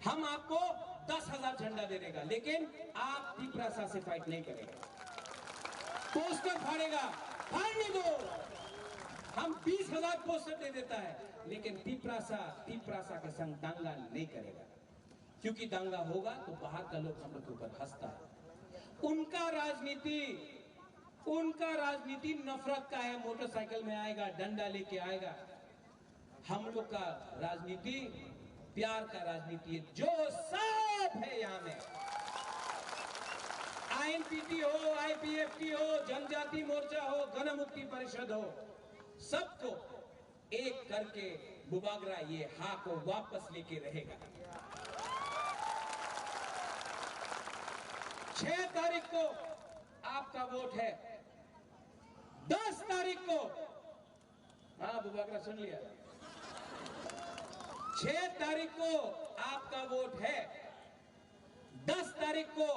हम आपको दस हजार झंडा दे देगा, लेकिन आप तिपरासा से फाइट नहीं करेगा। पोस्टर फाड़ेगा, फाड़ने दो, हम बीस हजार पोस्टर दे देता है, लेकिन तिपरासा तिपरासा के संग दंगा नहीं करेगा। क्योंकि दंगा होगा तो बाहर का लोग हम लोग के ऊपर हंसता है। उनका राजनीति, उनका राजनीति नफरत का है, मोटरसाइकिल में आएगा, डंडा लेके आएगा। हम लोग का राजनीति प्यार का राजनीति है, जो सब है यहाँ में, आईएनपीटी हो, आईपीएफटी हो, जनजाति मोर्चा हो, गण मुक्ति परिषद हो, सबको एक करके बुबागरा ये हा को वापस लेके रहेगा। छह तारीख को आपका वोट है, दस तारीख को, हाँ, बुबागरा सुन लिया, छह तारीख को आपका वोट है, दस तारीख को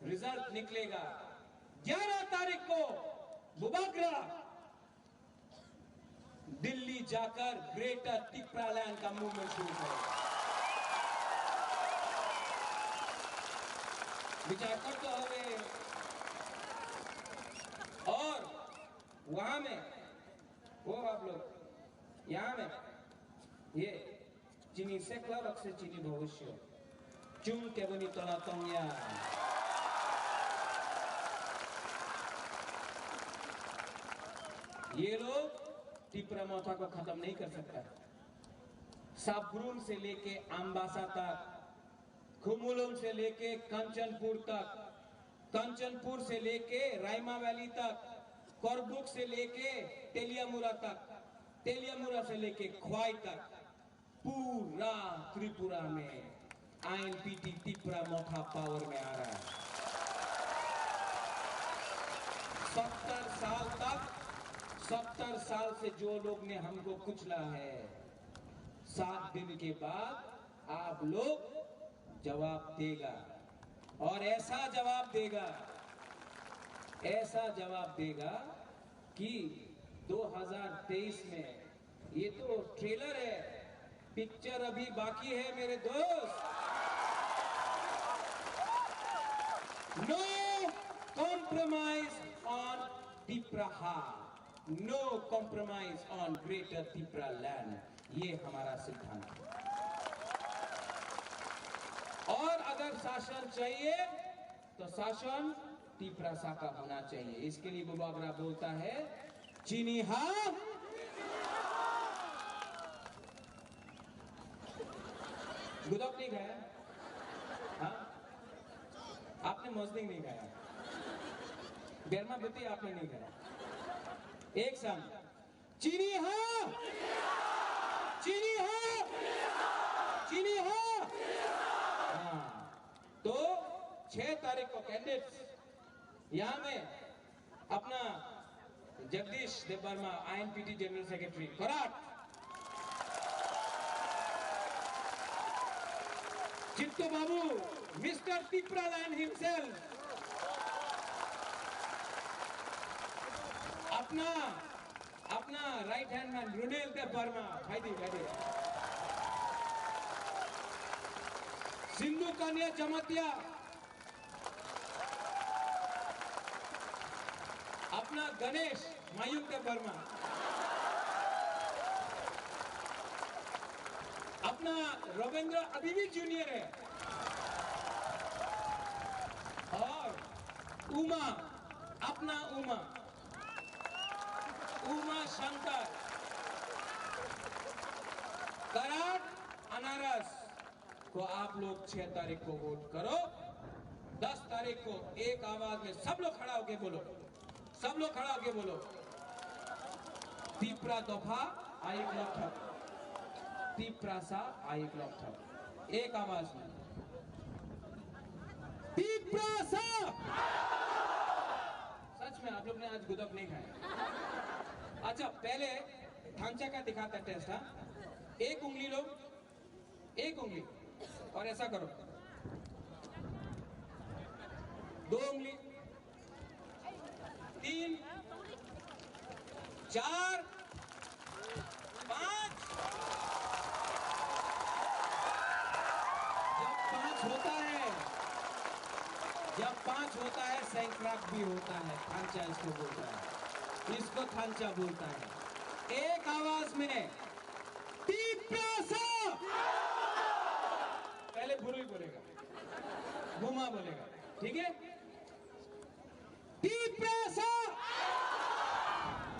रिजल्ट निकलेगा, ग्यारह तारीख को बुबागरा दिल्ली जाकर ग्रेटर तिप्रालैंड का मूवमेंट शुरू करेगा। विचार करते हुए, और वहां में वो आप लोग, यहाँ में ये Chini sekla rok se chini bhobishyot. Chwng keboni tola tongya. ये लोग तिपरा मोथा को खत्म नहीं कर सकता। साब्रुम से लेके अम्बासा तक, खुमुलुंग से लेके कंचनपुर तक, कंचनपुर से लेके राइमा वैली तक, करबुक से लेके तेलियामुरा तक, तेलियामुरा से लेके ख्वाई तक, पूरा त्रिपुरा में आईएनपीटी तिपरा मोथा पावर में आ रहा है। सत्तर साल तक, सत्तर साल से जो लोग ने हमको कुचला है, सात दिन के बाद आप लोग जवाब देगा, और ऐसा जवाब देगा, ऐसा जवाब देगा कि दो हज़ार तेईस में ये तो ट्रेलर है, पिक्चर अभी बाकी है मेरे दोस्त। No compromise on Tipraha, no compromise on Greater Tipraland, ये हमारा सिद्धांत है। और अगर शासन चाहिए तो शासन तिप्रासा का होना चाहिए। इसके लिए बुबागरा बोलता है, चीनी हाँ। गुदक नहीं खाया? हाँ, आपने मजनिक नहीं खाया, बेरमा बुद्धि आपने नहीं खाया। एक संग, चीनी हाँ, चीनी हाँ, चीनी हाँ। हाँ, तो छह तारीख को कैंडिडेट्स यहाँ में अपना जगदीश देववर्मा, आईएनपीटी जनरल सेक्रेटरी कराट, चित्तू बाबू, मिस्टर तिप्रालैंड हिमसेल्फ, अपना अपना राइट हैंड मैन रुनेल देववर्मा, भाई दी, भाई दी। सिंधु कन्या जमातिया, अपना गणेश मायूक देववर्मा, अपना रविंद्र अभी भी जूनियर है, और उमा, अपना उमा, उमा शंकर, कराट अनारस को आप लोग छह तारीख को वोट करो। दस तारीख को एक आवाज में सब लोग खड़ा होके बोलो, सब लोग खड़ा होके बोलो, तिप्रा दफा आइक लक्थक, तिप्रासा आइक लक्थक, एक आवाज में। तिप्रासा। सच में आप लोग ने आज गुदक नहीं खाया। अच्छा, पहले थांचा का दिखाता टेस्ट, हाँ? एक उंगली लो, एक उंगली, और ऐसा करो, दो उंगली, तीन, चार, पाँच। जब पाँच होता है, जब पाँच होता है, सैंकड़ा भी होता है। थांचा इसको बोलता है, इसको थांचा बोलता है। एक आवाज में, तिप्रासा। पहले बुरुई बोलेगा, बुमा बोलेगा, ठीक है? तिप्रासा।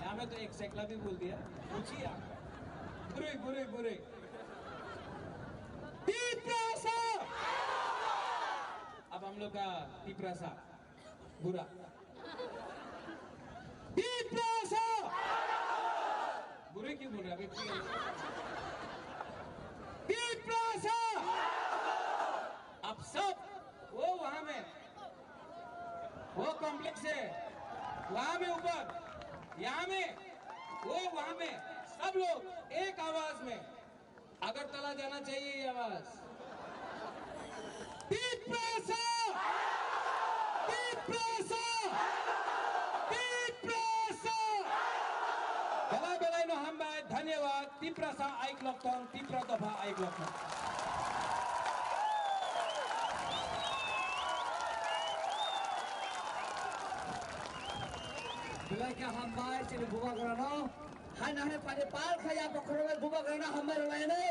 यहाँ में तो एक सैकड़ा भी बोल दिया, पूछिए आप। बुरुई, बुरुई, बुरुई। तिप्रासा। अब हम लोग का तिप्रासा बुरा। तिप्रासा। बुरे क्यों बोल रहे हैं? अभी क्यों? तिप्रासा। आप सब, वो वहां में, वो कॉम्प्लेक्स है, वहां में ऊपर, यहाँ में, वो वहां में, सब लोग एक आवाज में। अगरतला जाना चाहिए ये आवाज। तिप्रासा! तिप्रासा! Tiprasa! Belai belai no hambai, dhanyawad, Tiprasa aik lokthong, Tipra dopha aik lokthong. Belai khe hambai, chini bubagrano. Hai nahai phani pal khaya bokhorok bubagrano hambai rwlainai.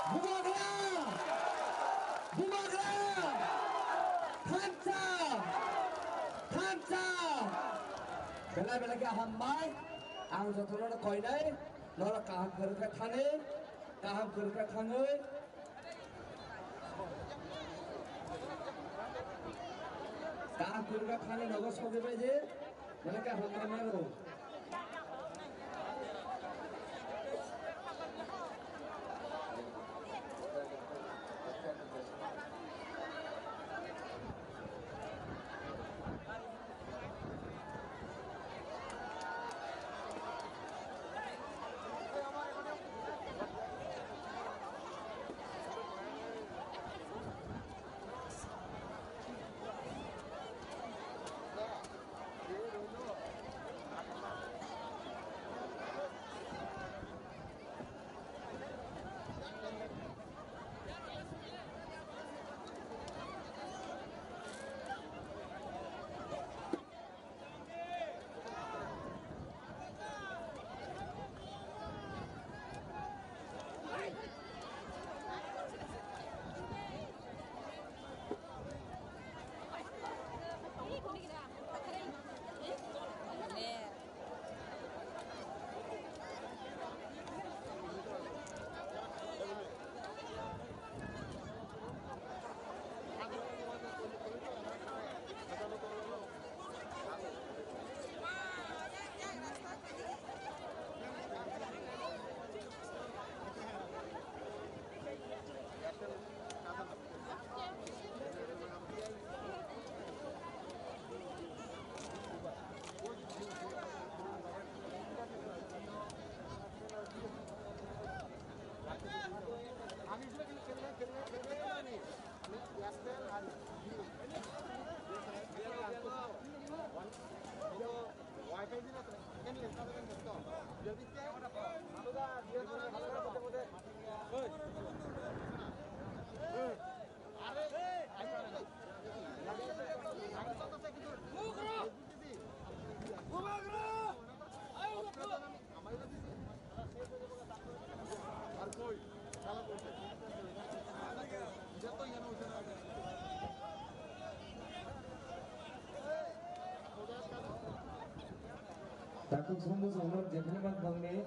Bubagra! Bubagra! Thansa! Thansa! Belai belai khe hambai. Ang jotono koinai. Norok kaham kwrwkha thani. Kaham kwrwkha thangwi. Kaham kwrwkha thani nogo sogwi bai di. Belai khe hambai mano. Takhuk sumbu songrok jephru man thangni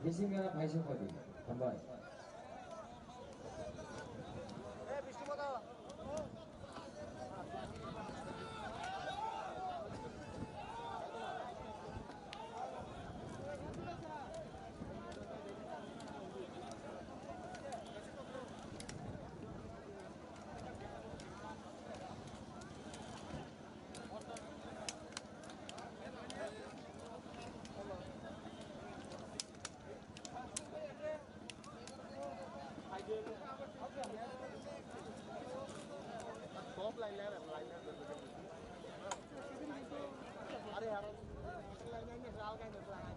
bisinga phaisa phadi. Hambai. Top line level, line level. Are yaar, line level, line level.